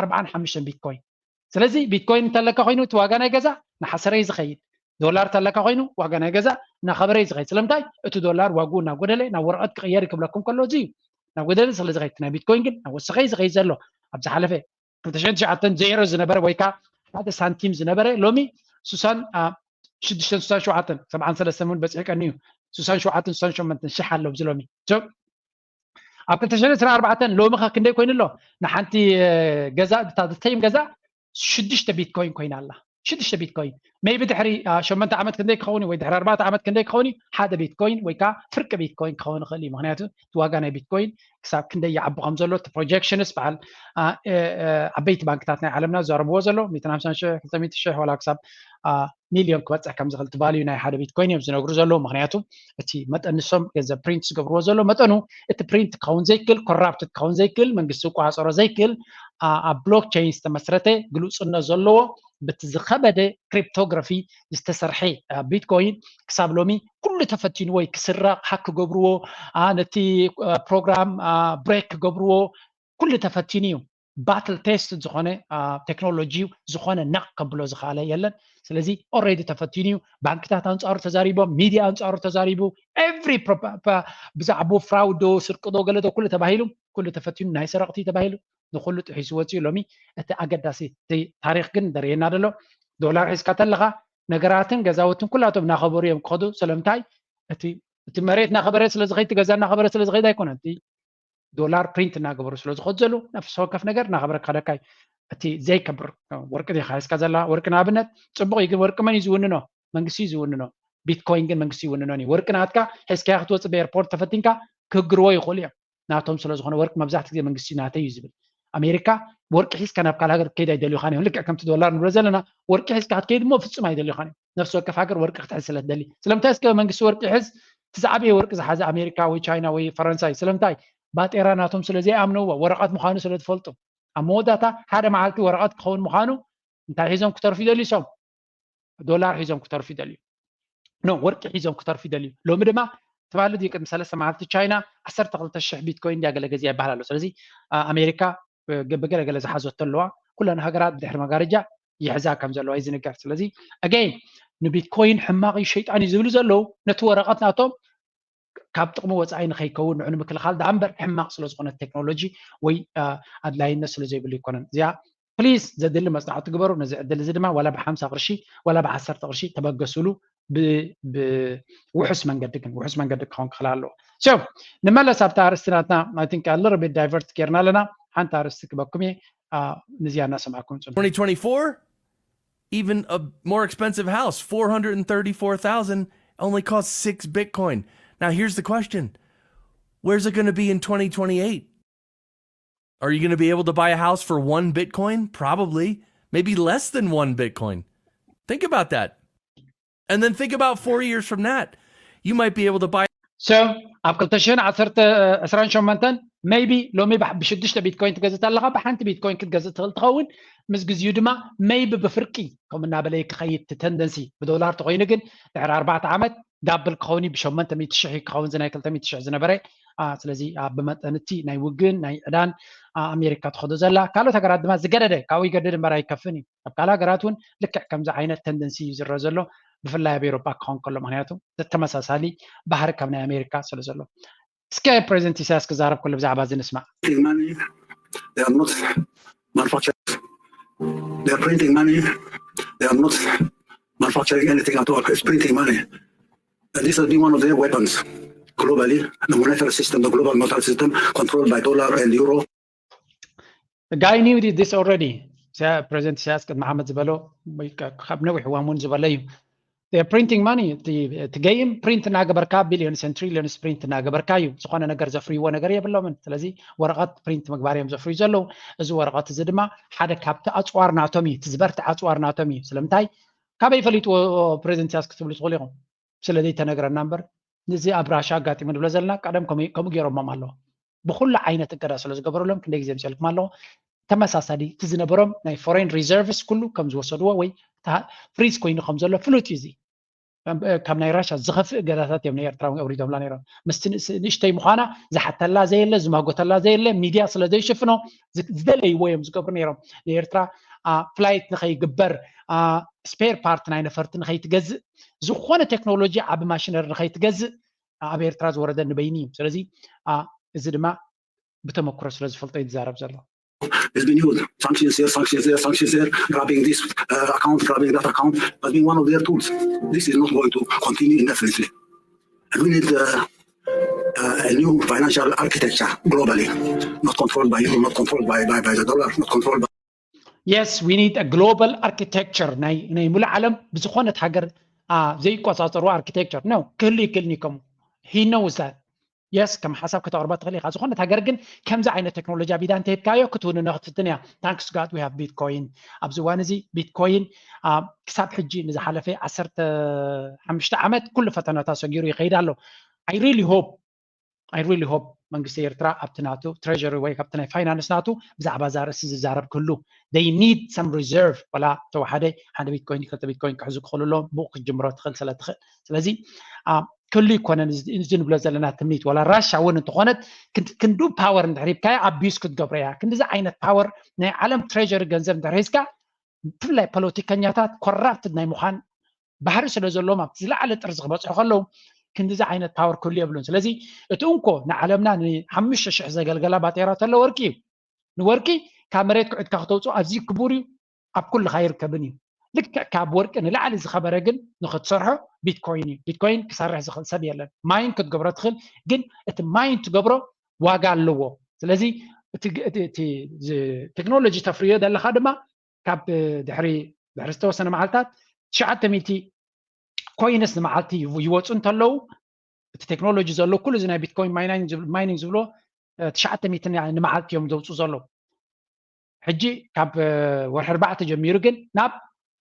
ኣርባዓን ሓሙሽተን ቢትኮይን ስለዚ ቢትኮይን እንተለካ ኮይኑ እቲ ዋጋ ናይ ገዛ ንሓሰረይ ዝኸይድ ዶላር ተለካ ኮይኑ ዋጋ ናይ ገዛ እናኸበረ እዩ ዝኸይድ ስለምንታይ እቲ ዶላር ዋግኡ እናጎደለ ናብ ወረቐት ክቕየር ክብለኩም ከሎ እዚ እዩ ናብ ጎደለ ስለ ዝኸይድ ናይ ቢትኮይን ግን ናብ ወሰኸ እዩ ዝኸይድ ዘሎ ኣብ ዝሓለፈ ክልተ ሽሕን ትሽዓተን ዜሮ ዝነበረ ወይ ከዓ ሓደ ሳንቲም ዝነበረ ሎሚ ሱሳን ሽዱሽተን ሱሳን ሸውዓተን ሰብዓን ሰለስተን እውን በፂሑ ቀኒ እዩ ሱሳን ሸውዓተን ሱሳን ሸመንተን ሽሕ ኣሎ ኣብዚ ሎሚ ኣብ ክልተ ሽሕን ዕስራን ኣርባዕተን ሎሚ ከ ክንደይ ኮይኑ ኣሎ ንሓንቲ ገዛ እታ ተይም ገዛ ሽዱሽተ ቢትኮይን ኮይና ኣላ ሽዱሽተ ቢትኮይን maybe ድሕሪ ሸመንተ ዓመት ክንደይ ክኸውን ወይ ድሕሪ ኣርባዕተ ዓመት ክንደይ ክኸውን ሓደ ቢትኮይን ወይ ከዓ ፍርቂ ቢትኮይን ክኸውን ይኽእል እዩ ምክንያቱ እቲ ዋጋ ናይ ቢትኮይን ክሳብ ክንደይ ይዓቢ ከም ዘሎ እቲ projections በዓል ዓበይቲ ባንክታት ናይ ዓለምና ዝዛረብዎ ዘሎ ሚእትን ሓምሳን ሽሕ ክልተ ሚእቲ ሽሕ ዋላ ክሳብ ሚልዮን ክበፅሕ ከም ዝኽእል እቲ value ናይ ሓደ ቢትኮይን እዮም ዝነግሩ ዘለዉ ምክንያቱ እቲ መጠን ንሶም ገንዘብ ፕሪንት ዝገብርዎ ዘሎ መጠኑ እቲ ፕሪንት ክኸውን ዘይክእል corrupted ክኸውን ዘይክእል መንግስቲ ዝቆፃፀሮ ዘይክእል ኣብ blockchain ዝተመስረተ ግሉፅነት ዘለዎ በቲ ዝኸበደ cryptography ዝተሰርሐ ቢትኮይን ክሳብ ሎሚ ኩሉ ተፈቲንዎ ክስረቕ ሃክ ክገብርዎ ነቲ ፕሮግራም break ክገብርዎ ኩሉ ተፈቲኑ እዩ battle tested ዝኾነ ቴክኖሎጂ ዝኾነ ነቕ ከብሎ ዝኽኣለ የለን ስለዚ already ተፈቲኑ እዩ ባንክታት ኣንፃሩ ተዛሪቦም ሚድያ ኣንፃሩ ተዛሪቡ every ብዛዕባኡ fraud ዶ ስርቂ ዶ ገለ ዶ ኩሉ ተባሂሉ ኩሉ ተፈቲኑ ናይ ሰረቕቲ ተባሂሉ ንኩሉ ጥሒሱ ወፂኡ ሎሚ እቲ ኣገዳሲ ታሪክ ግን ዘርእየና ዘሎ ዶላር ሒዝካ ተለካ ነገራትን ገዛውትን ኩላቶም እናኸበሩ እዮም ክኸዱ ስለምንታይ እቲ መሬት እናኸበረ ስለዝኸይድ ገዛ እናኸበረ ስለዝኸይድ ኣይኮነን እቲ ዶላር ፕሪንት እናገበሩ ስለዝኸዱ ዘለዉ ነፍሲ ወከፍ ነገር እናኸበረ ክኸደካ እዩ እቲ ዘይከብር ወርቂ ዲኻ ሒዝካ ዘላ ወርቂ ንኣብነት ፅቡቅ እዩ ግን ወርቂ መን እዩ ዝውንኖ መንግስቲ እዩ ዝውንኖ ቢትኮይን ግን መንግስቲ ይውንኖን እዩ ወርቂ ናትካ ሒዝካዮ ክትወፅእ ብኤርፖርት ተፈቲንካ ክህግርዎ ይኽእሉ እዮም ናቶም ስለዝኾነ ወርቂ መብዛሕትኡ ግዜ መንግስቲ ናተይ እዩ ዝብል ኣሜሪካ ወርቂ ሒዝካ ናብ ካልእ ሃገር ክትከይድ ኣይደልዩኻን እዮም ልክዕ ከምቲ ዶላር ንብሎ ዘለና ወርቂ ሒዝካ ክትከይድ እሞ ፍጹም ኣይደልዩኻን እዮም ነፍሲ ወከፍ ሃገር ወርቂ ክትሕዝ ስለ ትደሊ ስለምንታይ እስከ መንግስቲ ወርቂ ይሕዝ እቲ ዝዓበየ ወርቂ ዝሓዘ ኣሜሪካ ወይ ቻይና ወይ ፈረንሳይ ስለምንታይ ባጤራ ናቶም ስለ ዘይኣምንዎ ወረቐት ምዃኑ ስለ ዝፈልጡ ኣብ መወዳእታ ሓደ መዓልቲ ወረቐት ክኸውን ምዃኑ እንታይ ሒዞም ክተርፉ ይደልዩ ሶም ዶላር ሒዞም ክተርፉ ይደልዩ ኖ ወርቂ ሒዞም ክተርፉ ይደልዩ ሎሚ ድማ ትባሊ ድዩ ቅድሚ ሰለስተ መዓልቲ ቻይና ዓሰርተ ክልተ ሽሕ ቢትኮይን ድያ ገለ ገዚኣ ይበሃል ኣሎ ስለዚ ኣሜሪካ ብገለገለ ዝሓዘቶ ኣለዋ ኩለን ሃገራት ብድሕሪ መጋረጃ ይሕዛ ከም ዘለዋ እዩ ዝንገር ስለዚ again ንቢትኮይን ሕማቕ እዩ ሸይጣን እዩ ዝብሉ ዘለዉ ነቲ ወረቐት ናቶም ካብ ጥቕሚ ወፃኢ ንኸይከውን ንዑ ንምክልኻል ዳኣ እምበር ሕማቕ ስለ ዝኾነ ቴክኖሎጂ ወይ ኣድላይነት ስለ ዘይብሉ ይኮነን እዚኣ ፕሊስ ዘድሊ መፅናዕቲ ግበሩ ነዚ ዕድል እዚ ድማ ዋላ ብሓምሳ ቅርሺ ዋላ ብዓሰርተ ቅርሺ ተበገስሉ ብውሑስ መንገዲ ግን ውሑስ መንገዲ ክኸውን ክኽእል ኣለዎ so ንመለስ ኣብታ ኣርስቲ ናትና I think a little bit divert ጌርና ኣለና ሓንቲ ኣርስቲ ክበኩም እየ ንዚኣ እናሰማዕኩም ፅንሑ twenty twenty-four, even a more expensive house, four hundred and thirty-four thousand, only costs six Bitcoin. Now, here's the question. Where's it gonna be in twenty twenty-eight? Are you gonna be able to buy a house for one Bitcoin? Probably. Maybe less than one Bitcoin. Think about that. And then think about four years from that. You might be able to buy so ኣብ ክልተ ሽሕን ዓሰርተ ዕስራን ሸሞንተን maybe ሎሚ ብሽዱሽተ ቢትኮይን ትገዝእ ኣለኻ ብሓንቲ ቢትኮይን ክትገዝእ ትኽእል ትኸውን ምስ ግዜኡ ድማ maybe ብፍርቂ ከም እናበለ ክኸይድ tendency ብዶላር ተኮይኑ ግን ድሕሪ ኣርባዕተ ዓመት double ክኸውን እዩ ብሸሞንተ ሚእቲ ሽሕ ክኸውን ዝናይ ክልተ ሚእቲ ሽሕ ዝነበረ ስለዚ ብመጠን እቲ ናይ ውግን ናይ ዕዳን ኣሜሪካ ትኸዶ ዘላ፣ ካልኦት ሃገራት ድማ ዝገደደ ካብኡ ይገድድ እምበር ኣይከፍን እዩ። ኣብ ካልእ ሃገራት እውን ልክዕ ከምዚ ዓይነት ተንደንሲ እዩ ዝረአ ዘሎ። ብፍላይ ኣብ ኤሮጳ ክኸውን ከሎ፣ ምክንያቱ ተመሳሳሊ ባህሪ ካብ ናይ ኣሜሪካ ስለ ዘሎ። እስከ ፕሬዚደንት ኢሳያስ ክዛረብ ከሎ ብዛዕባ እዚ ንስማዕ። Printing money, they are not manufacturing. They are printing money. They are not manufacturing anything at all. It's printing money. And this has been one of their weapons globally. The monetary system, the global monetary system, controlled by dollar and euro. The guy knew this already. ፕሬዚደንት ኢሳያስ ቅድሚ ዓመት ዝበሎ፣ ካብ ነዊሕ እዋን እውን ዝበሎ እዩ። Printing money፣ እቲ ገይም ፕሪንት እናገበርካ፣ ቢሊዮንስ ን ትሪሊዮንስ ፕሪንት እናገበርካ እዩ። ዝኾነ ነገር ዘፍርይዎ ነገር የብሎምን። ስለዚ ወረቐት ፕሪንት ምግባር እዮም ዘፍርዩ ዘለዉ። እዚ ወረቐት እዚ ድማ ሓደ ካብቲ ኣፅዋር ናቶም እዩ፣ እቲ ዝበርትዐ ኣፅዋር ናቶም እዩ። ስለምንታይ? ካበይ ፈሊጥዎ ፕሬዚደንት ኢሳያስ ክትብሉ ትኽእሉ ኢኹም። ስለ ዘይተነግረና እምበር፣ እዚ ኣብ ራሻ ኣጋጢሙ ንብሎ ዘለና ቀደም ከምኡ ገይሮሞም ኣለዉ። ብኩሉ ዓይነት እገዳ ስለ ዝገበረሎም ክንደይ ግዜ ምሰልኩም ኣለዎ። ተመሳሳሊ እቲ ዝነበሮም ናይ ፎሬን ሪዘርቭስ ኩሉ ከም ዝወሰድዎ ወይ ፍሪዝ ኮይኑ ከም ዘሎ ፍሉጥ እዩ። እዚ ካብ ናይ ራሻ ዝኸፍእ እገዳታት እዮም ንኤርትራ ኣውሪዶምላ ነይሮም። ምስቲ ንእሽተይ ምዃና ዝሓተላ ዘየለ፣ ዝማጎተላ ዘየለ፣ ሚድያ ስለ ዘይሽፍኖ ዝደለይዎ እዮም ዝገብሩ ነይሮም። ንኤርትራ ፍላይት ንኸይግበር፣ ስፔር ፓርት ናይ ነፈርቲ ንኸይትገዝእ፣ ዝኾነ ቴክኖሎጂ ዓቢ ማሽነሪ ንኸይትገዝእ ኣብ ኤርትራ ዝወረደ ንበይኒ እዩ። ስለዚ እዚ ድማ ብተመክሮ ስለ ዝፈልጦ እዩ ዝዛረብ ዘሎ። It's been used. Sanctions here, sanctions there, sanctions there, grabbing this uh, account, grabbing that account. Has been one of their tools. This is not going to continue indefinitely. And we need uh, uh, a new financial architecture globally, not controlled by euro, not controlled by, by, by the dollar, not controlled by Yes, we need a global architecture. ናይ ናይ ሙሉ ዓለም ብዝኾነት ሃገር ዘይቆጻጸሩ ኣርኪቴክቸር ነው ክህሉ ይክእል ኒከሙ he knows that yes ከም ሓሳብ ከተቕርባ ትኽእል ኢኻ። ዝኾነት ሃገር ግን ከምዚ ዓይነት ቴክኖሎጂ ኣብ ኢዳ እንተሂብካዮ ክትውንኖ ክትፍትን እያ። Thanks God we have Bitcoin። ኣብዚ እዋን እዚ ቢትኮይን ክሳብ ሕጂ ንዝሓለፈ ዓሰርተ ሓሙሽተ ዓመት ኩሉ ፈተናታት ሰጊሩ ይኸይድ ኣሎ። I really hope I really hope መንግስቲ ኤርትራ ኣብቲ ናቱ ትሬጀሪ ወይ ካብቲ ናይ ፋይናንስ ናቱ ብዛዕባ እዛ ርእሲ ዝዛረብ ክህሉ they need some reserve። ወላ ተወሓደ ሓደ ቢትኮይን ክልተ ቢትኮይን ክሕዙ ክኽእሉ ኣለዎም። ብኡ ክትጅምሮ ትኽእል ስለ ትኽእል። ስለዚ ክህሉ ይኮነን እዚ ንብሎ ዘለና ትምኒት። ወላ ራሻ እውን እንተኾነት ክንዱ ፓወር እንድሕር ሂብካዮ ኣቢዩዝ ክትገብሮ እያ። ክንዲዚ ዓይነት ፓወር ናይ ዓለም ትሬጀሪ ገንዘብ እንድሕር ሒዝካ ብፍላይ ፖለቲከኛታት ኮራፕትድ ናይ ምዃን ባህሪ ስለ ዘለዎም ኣብቲ ዝለዓለ ጥርዚ ክበፅሑ ከለዉ ክንዲዚ ዓይነት ፓወር ክህሉ የብሉን። ስለዚ እቲ እንኮ ንዓለምና ንሓሙሽተ ሽሕ ዘገልገላ ባጤራ ተሎ ወርቂ እዩ። ንወርቂ ካብ መሬት ክዕድካ ክተውፅኦ ኣዝዩ ክቡር እዩ፣ ኣብ ኩልኻ ይርከብን እዩ። ልክዕ ካብ ወርቂ ንላዕሊ ዝኸበረ ግን ንክትሰርሖ ቢትኮይን እዩ። ቢትኮይን ክሰርሕ ዝኽእል ሰብ የለን። ማይን ክትገብሮ ትኽእል፣ ግን እቲ ማይን ትገብሮ ዋጋ ኣለዎ። ስለዚ እቲ ቴክኖሎጂ ተፍርዮ ዘለካ ድማ ካብ ድሕሪ ድሕሪ ዝተወሰነ መዓልታት ትሽዓተ ሚእቲ ኮይንስ ንመዓልቲ ይወፁ እንተለዉ እቲ ቴክኖሎጂ ዘሎ ኩሉ እዚ ናይ ቢትኮይን ማይኒንግ ዝብሎ ትሽዓተ ሚእቲ ንመዓልቲ እዮም ዘውፁ ዘለዉ። ሕጂ ካብ ወርሒ ኣርባዕተ ጀሚሩ ግን ናብ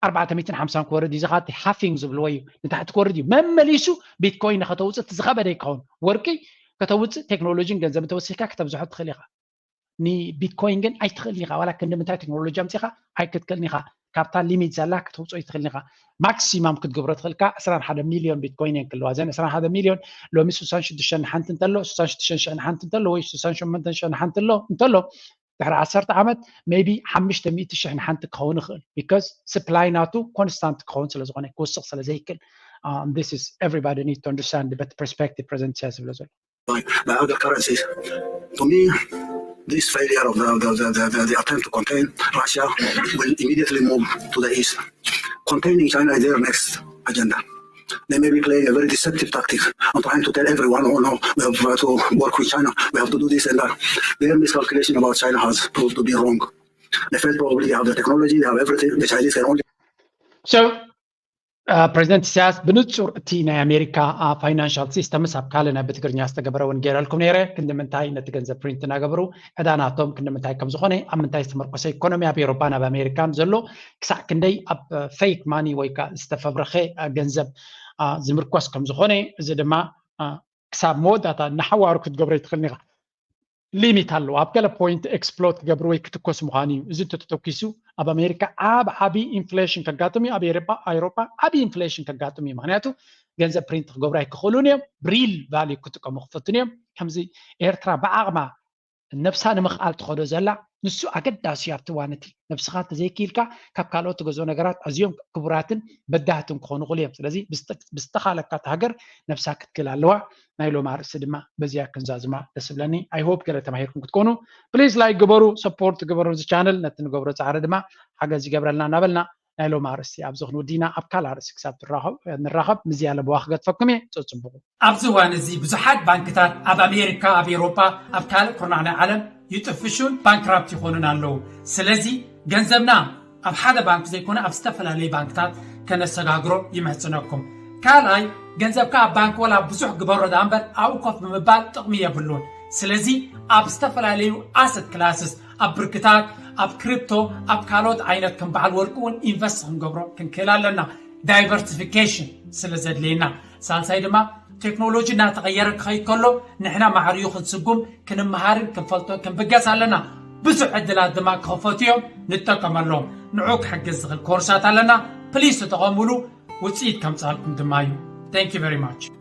ኣርባዕተ ሚእትን ሓምሳን ክወርድ እዩ። ዝኻቲ ሃፊንግ ዝብልዎ እዩ፣ ንታሕቲ ክወርድ እዩ። መመሊሱ ቢትኮይን ከተውፅእ እቲ ዝኸበደ ይከውን። ወርቂ ከተውፅእ ቴክኖሎጂን ገንዘብ እንተወሲካ ከተብዝሖ ትኽእል ኢኻ። ንቢትኮይን ግን ኣይትኽእልን ኢኻ። ዋላ ክንዲ ምንታይ ቴክኖሎጂ ኣምፂኻ ኣይክትክእልን ኢኻ። ካብታ ሊሚት ዘላ ከተውፅኦ ኣይትኽእልን ኢኻ። ማክሲማም ክትገብሮ ትኽእልካ ዕስራን ሓደ ሚልዮን ቢትኮይን እየን ክልዋ። እዘን ዕስራን ሓደ ሚልዮን ሎሚ ስሳን ሽዱሽተን ንሓንቲ እንተሎ፣ ስሳን ሽዱሽተን ሽሕ ንሓንቲ እንተሎ፣ ወይ ስሳን ሸሞንተን ሽሕ ንሓንቲ እንተሎ ድሕሪ ዓሰርተ ዓመት ሜቢ ሓሙሽተ ሚእቲ ሽሕ ንሓንቲ ክኸውን ይኽእል። ቢካዝ ስፕላይ ናቱ ኮንስታንት ክኸውን ስለ ዝኾነ ክውስኽ ስለ ዘይክእል። This is everybody need to understand the perspective ፕሬዚደንት ኢሳያስ ዝብሎ ዘሎ። By, by other currencies. To me, this failure of the, the, the, the, the attempt to contain Russia will immediately move to the east. Containing China is their next agenda. They may be playing a very deceptive tactic and trying to tell everyone, oh no, we have to work with China, we have to do this and that. Their miscalculation about China has proved to be wrong. They felt probably they have the technology, they have everything. The Chinese can only So ፕሬዚደንት ኢሳያስ ብንጹር እቲ ናይ ኣሜሪካ ፋይናንሻል ሲስተምስ ኣብ ካልእ ናይ ብትግርኛ ዝተገበረ እውን ገይረልኩም ነይረ። ክንዲ ምንታይ ነቲ ገንዘብ ፕሪንት እናገበሩ ዕዳ ናቶም ክንዲ ምንታይ ከም ዝኾነ፣ ኣብ ምንታይ ዝተመርኮሰ ኢኮኖሚ ኣብ ኤውሮፓን ኣብ ኣሜሪካን ዘሎ፣ ክሳዕ ክንደይ ኣብ ፌክ ማኒ ወይ ከዓ ዝተፈብረኸ ገንዘብ ዝምርኮስ ከም ዝኾነ፣ እዚ ድማ ክሳብ መወዳእታ እናሓዋሩ ክትገብሮ ኣይትኽእልን ኢኻ። ሊሚት ኣለዎ። ኣብ ገለ ፖይንት ኤክስፕሎድ ክገብሩ ወይ ክትኮስ ምዃኑ እዩ። እዚ እንተተተኪሱ ኣብ ኣሜሪካ ዓብ ዓቢ ኢንፍሌሽን ከጋጥም እዩ። ኣብ ኤሮጳ ኣውሮጳ ዓቢ ኢንፍሌሽን ከጋጥም እዩ። ምክንያቱ ገንዘብ ፕሪንት ክገብሩ ኣይክኽእሉን እዮም። ብሪል ቫልዩ ክጥቀሙ ክፈትኑ እዮም። ከምዚ ኤርትራ ብዓቕማ ነብሳ ንምኽኣል ትኸዶ ዘላ ንሱ ኣገዳሲ እዩ። ኣብቲ እዋን እቲ ነብስኻ እንተዘይክኢልካ ካብ ካልኦት ትገዝኦ ነገራት ኣዝዮም ክቡራትን በዳህትን ክኾኑ ይኽእሉ እዮም። ስለዚ ብዝተ- ብዝተኻለካ እቲ ሃገር ነብሳ ክትክል ኣለዋ። ናይ ሎም ኣርእስቲ ድማ በዚኣ ክንዛዝማ ደስ ብለኒ። I hope ገለ ተማሂርኩም ክትኮኑ። ፕሊዝ ላይክ ግበሩ፣ ሰፖርት ግበሩ እዚ ቻነል። ነቲ ንገብሮ ፃዕሪ ድማ ሓገዝ ይገብረልና እናበልና ናይ ሎም ኣርእስቲ ኣብዚ ክንውዲና ኣብ ካልእ ኣርእስቲ ክሳብ ትራኸብ- ንራኸብ ምዝያለ ብዋ ክገድፈኩም እየ። ጸጽብቑ። ኣብዚ እዋን እዚ ብዙሓት ባንክታት ኣብ ኣሜሪካ፣ ኣብ ኤውሮጳ፣ ኣብ ካልእ ኩርናዕ ናይ ዓለም ይጥፍሹን ባንክራፕት ይኾኑን ኣለዉ። ስለዚ ገንዘብና ኣብ ሓደ ባንክ ዘይኮነ ኣብ ዝተፈላለዩ ባንክታት ከነሰጋግሮ ይምሕጽነኩም። ካልኣይ፣ ገንዘብካ ኣብ ባንክ ወላ ብዙሕ ግበሮ ደኣ እምበር ኣብኡ ኮፍ ብምባል ጥቕሚ የብሉን። ስለዚ ኣብ ዝተፈላለዩ ኣሰት ክላስስ፣ ኣብ ብርክታት፣ ኣብ ክሪፕቶ፣ ኣብ ካልኦት ዓይነት ከም በዓል ወርቂ እውን ኢንቨስት ክንገብሮ ክንክእል ኣለና። ዳይቨርሲፊኬሽን ስለ ዘድልየና። ሳልሳይ ድማ ቴክኖሎጂ እናተቐየረ ክኸይድ ከሎ ንሕና ማዕሪኡ ክንስጉም ክንመሃርን ክንፈልጦ ክንብገስ ኣለና። ብዙሕ ዕድላት ድማ ክኸፈቱ እዮም፣ ንጠቀመሎም። ንዑ ክሕግዝ ዝኽእል ኮርሳት ኣለና። ፕሊስ ተጠቐሙሉ፣ ውፅኢት ከምፃልኩም ድማ እዩ። Thank you very much።